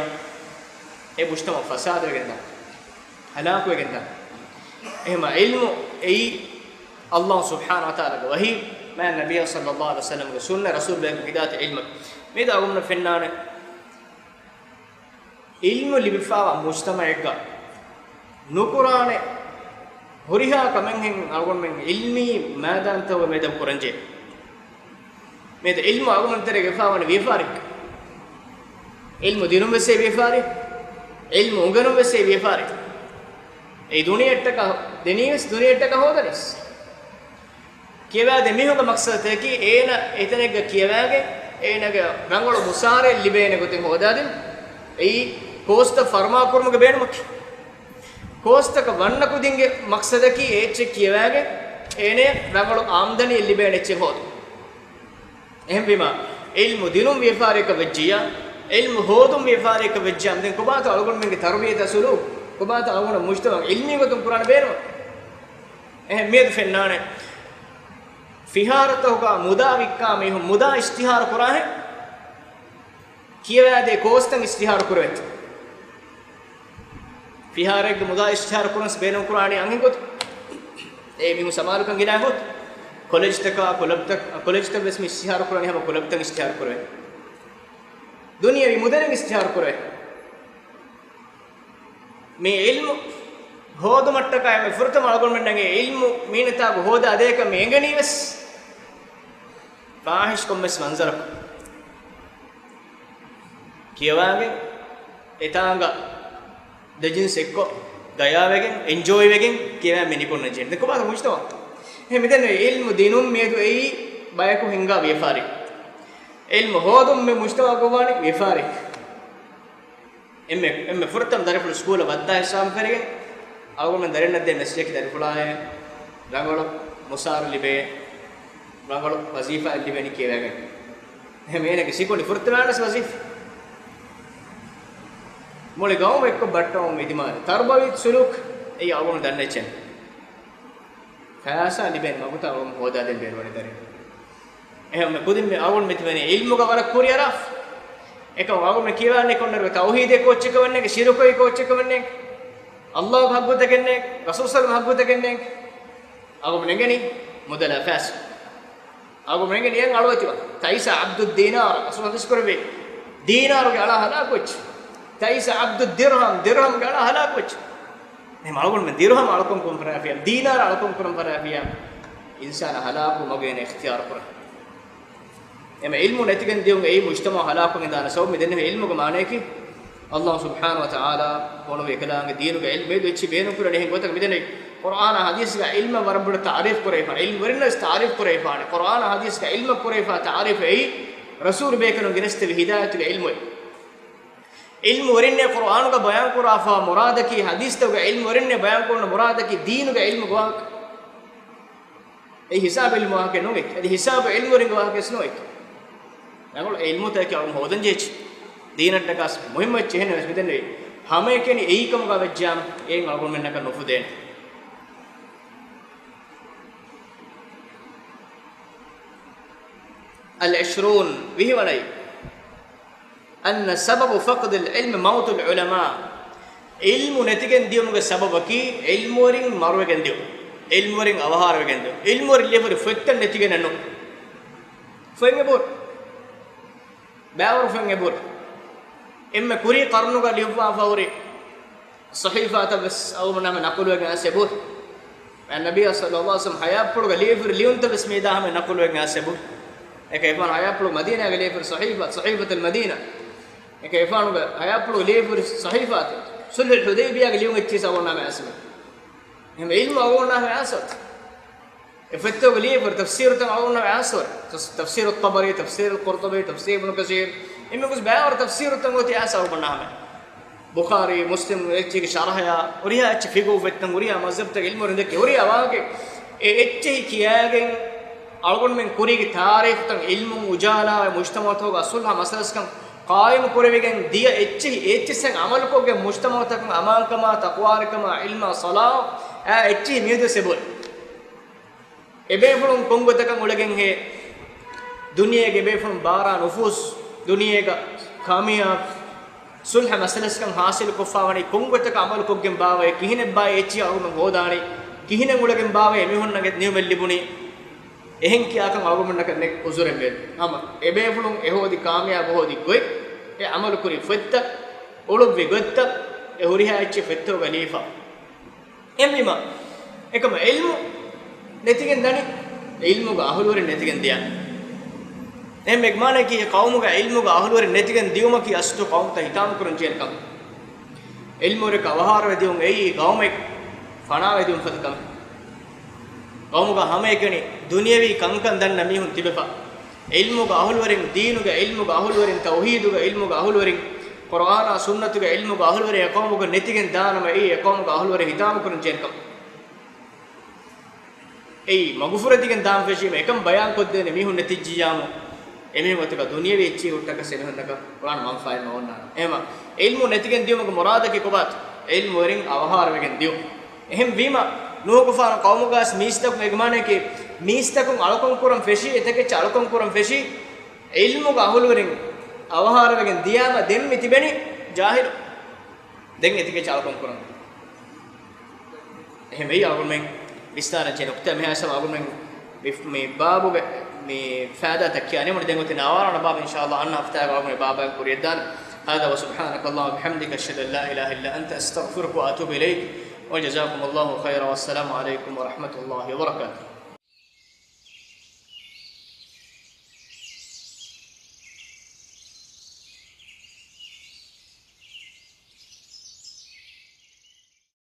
އެ މުޖްތަމަޢު ފަސާދަވެގެންދާނެ، ހަލާކުވެގެންދާނެ. އެހެންމަ ޢިލްމު އެއީ ﷲ ސުބްޙާނަހޫ ވަތަޢާލާގެ ވަޙީ، މާތް ނަބިއްޔާ ޞައްލަﷲު ޢަލައިހި ވަސައްލަމްގެ ސުންނަތް، ރަސޫލު ބޭކަލުން ހިދާޔަތު ޢިލްމަކީ. މިއަދު އަޅުގަނޑުމެންނަށް ފެންނާނެ، ޢިލްމު ލިބިފާވާ މުޖްތަމަޢެއްގަ ނުކުރާނެ ހުރިހާ ކަމެއްހެން އަޅުގަނޑުމެން ޢިލްމީ މައިދާންތަކުގަ މިއަދަށް ކުރަންޖެހޭ. މިއަދު ޢިލްމު އަޅުގަނޑުމެން ތެރޭގަ އުފާވާނެ ވިޔަފާރި. ޢިލްމު ދިނުން ވެސް ވިޔަފާރި، ޢިލްމު އުނގެނުން ވެސް ވިޔަފާރި. އެ ދުނިޔެއަށްޓަކާ ދެނީވެސް، ދުނިޔެއަށްޓަކާ ހޯދަނީސް. ކިޔަވާދޭ މީހުންގެ މަޤްޞަދަކީ އޭނަ އެތަނެއްގަ ކިޔަވާގެން އޭނަގެ ރަނގަޅު މުސާރައެއް ލިބޭނެ ގޮތެއް ހޯދާދިން. އެއީ ކޯސްތައް ފަރުމާކުރުމުގެ ބޭނުމަކީ. ކޯސްތަކަށް ވަންނަ ކުދިންގެ މަޤްޞަދަކީ އެ އެއްޗެއް ކިޔަވާގެން އޭނަ ރަނގަޅު އާމްދަނީއެއް ލިބޭނެ އެއްޗެއް ހޯދުން. އެހެންވީމަ، ޢިލްމު ދިނުން ވިޔަފާރިއަކަށް ވެއްޖިއްޔާ، ޢިލްމު ހޯދުން ވިޔަފާރިއަކަށް ވެއްޖާމަ، ދެން ކޮބާތޯ އަޅުގަނޑުމެންގެ ތަރުބިޔަތާ ސުލޫކު؟ ކޮބާތޯ އަޅުގަނޑު މުޖްތަމަޢު ޢިލްމީ ގޮތުން ކުރާނެ ބޭނުމަށް؟ އެހެން މިއަދު ފެންނާނެ. ފިހާރަތަކުގަ މުދާ ވިއްކާ މީހުން މުދާ އިޝްތިހާރު ކުރާހެން ކިޔަވާދޭ ކޯސްތައް އިޝްތިހާރު ކުރެވޭތޯ؟ ފިހާރައެއްގެ މުދާ އިޝްތިހާރު ކުރަންސް ބޭނުން ކުރާނީ އަންހެން ގޮތުން. އޭ މީހުން ސަމާލުކަން ގިނަ ހޮތް. ކޮލެޖްތަކާ، ކުލަބްތައް، ކޮލެޖްތައް ވެސް މި އިޝްތިހާރު ކުރާނީ ހަމަ ކުލަބްތައް އިޝްތިހާރު ކުރެވޭ. ދުނިޔެވީ މުދަލެއް އިޝްތިހާރު ކުރެވޭ. މި ޢިލްމު ހޯދުމަށްޓަކާ އެންމެ ފުރަތަމަ އަޅުގަނޑުމެންނަށް އެ ޢިލްމު މީނަތާގަ ހޯދާ ދޭކަށް މި އެނގެނީ ވެސް ފާޙިޝް ކޮންމެސް މަންޒަރަކު ކިޔަވާގެން، އެތާނގަ ދެޖިންސް އެއްކޮށް ގަޔާވެގެން، އެންޖޯއިވެގެން ކިޔަވާ މި ނިކުންނަ ޖެހެން. ދެން ކޮބާތޯ މުޖްތަމަޢު؟ އެހެން މިދެން ޢިލްމު ދިނުން މިއަދު އެއީ ބަޔަކު ހިންގާ ވިޔަފާރި. ޢިލްމު ހޯދުން މި މުޖްތަމަޢަކު ވާނީ ވިޔަފާރި. އެންމެ، އެންމެ ފުރަތަމަ ދަރިފުޅު ސްކޫލަށް ވައްދާ ހިސާބުން ފެށިގެން، އަޅުގަނޑުމެން ދަރިންނަށް ދޭ މެސެޖަކީ ދަރިފުޅާއޭ، ރަނގަޅު މުސާރަ ލިބޭ، ރަނގަޅު ވަޒީފާއެއް ލިބޭނީ ކިޔަވައިގެން. އެހެން އޭނަގެ ސިކުނޑި ފުރަތަމަ ވެސް ވަޒީފާ. މުޅި ގައުމެއް އެއްކޮށް ބައްޓަވަމުން އިދިމާލެ. ތަރުބަވީ ސުލޫކު އެއީ އަޅުގަނޑު ދަންނަ އެއްޗެއް. ފައިސާ ލިބޭނެ މަގުތައް އަޅުގަނޑު ހޯދާދޭން ބޭނުންވަނީ ދަރިން. އެހެން ކުދިން މި އަޅުގަނޑު މިތިބެނީ ޢިލްމުގަ ވަރަށް ކުރިއަރާފަ. އެކަމް އަޅުގަނޑު ކިޔަވާނެ ކޮންނަރު ތައުޙީދެއް ކޯއްޗެއް ކަމެއް ނޭނގެ، ޝިރުކު ކޯއްޗެއް ކަމެއް ނޭނގެ، ﷲ ގެ ޙައްޤުތަކެއް ނޭނގެ، ރަސޫލު ޞައްލަﷲު ޢަލައިހި ވަސައްލަމަ ގެ ޙައްޤުތަކެއް ނޭނގެ. އަޅުގަނޑު ނެގެނީ މުދަލާ ފައިސާ. އަޅުގަނޑު ނެގެނީ އެން އަޅުވެތިވާ. ތައިސަ ޢަބްދުއްދީނާރު، ރަސޫލު ޙަދީޘް ކުރެއްވި. ދީނާރުގެ އަޅާ ހަލާކުވެއްޖެ. ތައިސަ ޢަބްދުއްދިރްހަމް، ދިރްހަމްގެ އަޅާ ހަލާކުވެއްޖެ. އެހެން އަޅުގަނޑުމެން ދިރްހަމް އަޅުކަން ކުރަން ފަރާފިޔާ، ދީނާރު އަޅުކަން ކުރަން ފަރާފިޔާ، އިންސާނާ ހަލާކު މަގު އޭނަ އިޚްތިޔާރު ކުރާ. އެމަ ޢިލްމު ނެތިގެން ދިޔުން އެއީ މުޖްތަމަޢު ހަލާކުވެގެން ދާނެ ސަބަބު. މިދެންނެވި ޢިލްމުގެ މާނަޔަކީ، ﷲ ސުބްޙާނަހޫ ވަތަޢާލާ ފޮނުވި އެކަލާނގެ ދީނުގެ ޢިލްމު މިއަދު އެއްޗެއް ބޭނުންކުރަނީ. އެހެން ގޮތަކަށް މިދެންނެވި ޤުރްއާނާ ޙަދީޘްގަ ޢިލްމަށް ވަރަށް ބޮޑަށް ތަޢުރީފު ކުރެވިފާނެ، ޢިލްމުވެރިންނަށް ވެސް ތަޢުރީފު ކުރެވިފާނެ. ޤުރްއާނާ ޙަދީޘްގަ ޢިލްމަށް ކުރެވިފާ ތަޢުރީފު އެއީ، ރަސޫލު ބޭކަލުން ގެނެސްދެއްވި ހިދާޔަތުގެ ޢިލްމު. ޢިލްމުވެރިންނޭ ޤުރްއާނުގަ ބަޔާންކުރާފާ މުރާދަކީ، ޙަދީޘްތަކުގަ ޢިލްމުވެރިންނޭ ބަޔާންކުރަން މުރާދަކީ ދީނުގެ ޢިލްމުގެ ވާހަކަ. އެ ހިސާބު ޢިލްމު ވާހަކައެއް ނޫން އެއީ. އަދި ހިސާބު ޢިލްމުވެރިންގެ ވާހަކަވެސް ނޫން އެއީ. ރަނގަޅު ޢިލްމުތަކެއް އަޅުގަނޑު ހޯދަން ޖެހިއްޖެ. ދީނަށްޓަކާ މުހިއްމު އެއްޗެއް އެހެންނަމަވެސް މިދެންނެވި ހަމައެކަނި އެއީ ކަމުގަ ވެއްޖާމަ އެއިން އަޅުގަނޑުމެންނަކަށް ނުފުދޭނެ. އަލްޢިޝްރޫން، ވިހި ވަނައި. أن سبب فقد العلم موت العلماء. ޢިލްމު ނެތިގެން ދިޔުމުގެ ސަބަބަކީ ޢިލްމުވެރިން މަރުވެގެން ދިޔުން، ޢިލްމުވެރިން އަވަހާރަވެގެން ދިޔުން، ޢިލްމުވެރިން ލިޔެފަ ހުރި ފޮތްތައް ނެތިގެންނެއް ނޫން. ފޮތް އެބަހުރި. ބައިވަރު ފޮތް އެބަހުރި. އެންމެ ކުރީ ޤަރުނުގަ ލިޔުއްވާފަ ހުރި ޞަޙީފާތައް ވެސް އަޅުގަނޑުމެންނާ ހަމަ ނަޤުލުވެގެން އައިސް އެބަހުރި. ނަބިއްޔާ ޞައްލަﷲު ޢަލައިހި ވަސައްލަމަ ޙަޔާތްޕުޅުގަ ލިޔެފަ ހުރި ލިޔުންތައް ވެސް މިއަދާ ހަމަ ނަޤުލުވެގެން އައިސް އެބަހުރި. އެކަމަށް އެފާނު ޙަޔާތްޕުޅު މަދީނާގަ ލިޔެފަ ހުރި ޞަޙީފާ، ޞަޙީފަތުލް މަދީނާ. އެކަމަށް އެފާނުގެ ޙަޔާތްޕުޅު ލިޔެފަ ހުރި ޞަޙީފާތައް، ޞުލްޙުލް ޙުދައިބިއްޔާގަ ލިޔުން އެއްޗިހި ސަބަބުންނާ މައިސް. އެހެން ޢިލްމު އަޅުގަނޑުމެންނާ މައިސް. އެ ފޮތްތަކުގަ ލިޔެފަ ހުރި ތަފްސީރުތައް އަޅުގަނޑުމެންނާ މައިސް. ތަފް، ތަފްސީރު ޠަބަރީ، ތަފްސީރު ޤުރްޠުބީ، ތަފްސީރު އިބްނު ކަސީރު. އެންމެ ގޮސް ބައިވަރު ތަފްސީރުތައް އޮތީ އައިސް އަޅުގަނޑުމެންނާ މައިސް. ބުޚާރީ، މުސްލިމް އެއްޗެހި ޝަރަޙަޔާ، ހުރިހާ އެއްޗެއް ފިޤުހު ފޮތްތައް، ހުރިހާ މަޒްހަބްތަކުގެ ޢިލްމުވެރިން ދެއްކި ހުރިހާ ވާހަކަ، އެ އެއްޗެހި ކިޔާގެން އަޅުގަނޑުމެން ކުރީގެ ތާރީޚުތައް ޢިލްމުން އުޖާލާވެ، މުޖްތަމަޢުތަކުގަ ޞުލްޙަ މަސަލަސްކަން ޤާއިމު ކުރެވިގެން ދިޔަ އެއްޗެހި، އެ އެއްޗިއްސަށް ޢަމަލުކޮށްގެން މުޖްތަމަޢުތަކުން އަމާންކަމާ، ތަޤްވާވެރިކަމާ، ޢިލްމާ، ޞަލާޙު، އާ އެއްޗެހި މިއަދުވެސް އެބަހުރި. އެބޭފުޅުން ކޮންގޮތަކަށް އުޅެގެންހޭ، ދުނިޔޭގެ އެބޭފުޅުން ބާރާ ނުފޫސް، ދުނިޔޭގަ ކާމިޔާބު ޞުލްޙަ މަސަލަސްކަން ޙާޞިލުކޮށްފާވަނީ ކޮންގޮތަކަށް ޢަމަލުކޮށްގެން ބާވައޭ، ކިހިނެއްބާއޭ އެއްޗިހި އަޅުގަނޑުމެން ހޯދާނީ، ކިހިނެއް އުޅެގެން ބާވައޭ އެމީހުންނަށް ނިޢުމަތް ލިބުނީ، އެހެން ކިޔާކަން އަޅުގަނޑުމެންނަކަށް ނެތް ޢުޛުރެއް މިއަދު. ހަމަ އެބޭފުޅުން އެ ހޯދި ކާމިޔާބު ހޯދި ގޮތް، އެ ޢަމަލު ކުރި ފޮތްތައް، އުޅުއްވި ގޮތްތައް، އެ ހުރިހާ އެއްޗެއް ފޮތްތަކުގަ ލިޔެފަ. އެހެންވީމަ، އެކަމަށް ޢިލްމު ނެތިގެން ދަނީ، ޢިލްމުގެ އަހުލުވެރިން ނެތިގެން ދިޔަ. އެހެން މެގްމާނަކީ ޤައުމުގެ ޢިލްމުގެ އަހުލުވެރިން ނެތިގެން ދިޔުމަކީ އަސްލު ޤައުމުތައް ހިތާމަކުރަން ޖެހޭނެ ކަމެއް. ޢިލްމުވެރިކަން އަވަހާރަވެ ދިޔުން އެއީ ޤައުމެއް ފަނާވެ ދިޔުން ފަދަ ކަމެއް. ޤައުމުގަ ހަމައެކަނި ދުނިޔަވީ ކަންކަން ދަންނަ މީހުން ތިބެފަ. ޢިލްމުގެ އަހުލުވެރިން، ދީނުގެ ޢިލްމުގެ އަހުލުވެރިން، ތައުޙީދުގެ ޢިލްމުގެ އަހުލުވެރިން، ޤުރްއާނާ ސުންނަތުގެ ޢިލްމުގެ އަހުލުވެރިން އެ ޤައުމުގަ ނެތިގެން ދާނަމަ އެއީ އެ ޤައުމުގެ އަހުލުވެރިން ހިތާމަކުރަން ޖެހޭނެ ކަމެއް. އެއީ މަގުފުރެދިގެން ދާން ފެށީމަ އެކަން ބަޔާންކޮށްދޭނެ މީހުން ނެތިއްޖިއްޔާމު، އެމީހުން އޮތަކަށް ދުނިޔަވީ އެއްޗިހި ހުއްޓަކަސް އެމީހުންނަކަށް ކުރާން މަންފާއެއް ނޯންނާނެ. އެހެމަ ޢިލްމު ނެތިގެން ދިޔުމުގެ މުރާދަކީ ކޮބާތަ؟ ޢިލްމުވެރިން އަވަހާރަވެގެން ދިޔުން. އެހެން ވީމަ، ނޫޙުގެފާނު ޤައުމުގައި މީސްތަކުން އެގިމާނަކީ، މީސްތަކުން އަޅުކަން ކުރަން ފެށީ، އެތަކެއްޗަށް އަޅުކަން ކުރަން ފެށީ، ޢިލްމުގެ އަހުލުވެރިން އަވަހާރަވެގެން ދިޔާމަ ދެން މި ތިބެނީ ޖާހިލު. ދެން އެތަކެއްޗަށް އަޅުކަން ކުރަން. އެހެން ވެއްޔާ އަޅުގަނޑުމެން ވިސްނާލަން ޖެހޭ ނުކުތާ މިހާ ހިސާބަށް އަޅުގަނޑުމެން މި، މި ބާބުގެ މި ފައިދާތައް ކިޔާނީމަ ދެން އޮތީ ނާވާރަ ބާބު، އިންޝާﷲ އަންނަ ހަފްތާގަ އަޅުގަނޑު މި ބާބާއިން ކުރިޔަށްދާނެ. هذا وسبحانك اللهم وبحمدك أشهد أن لا إله إلا أنت أستغفرك وأتوب إليك وجزاكم الله خيرا والسلام عليكم ورحمة الله وبركاته.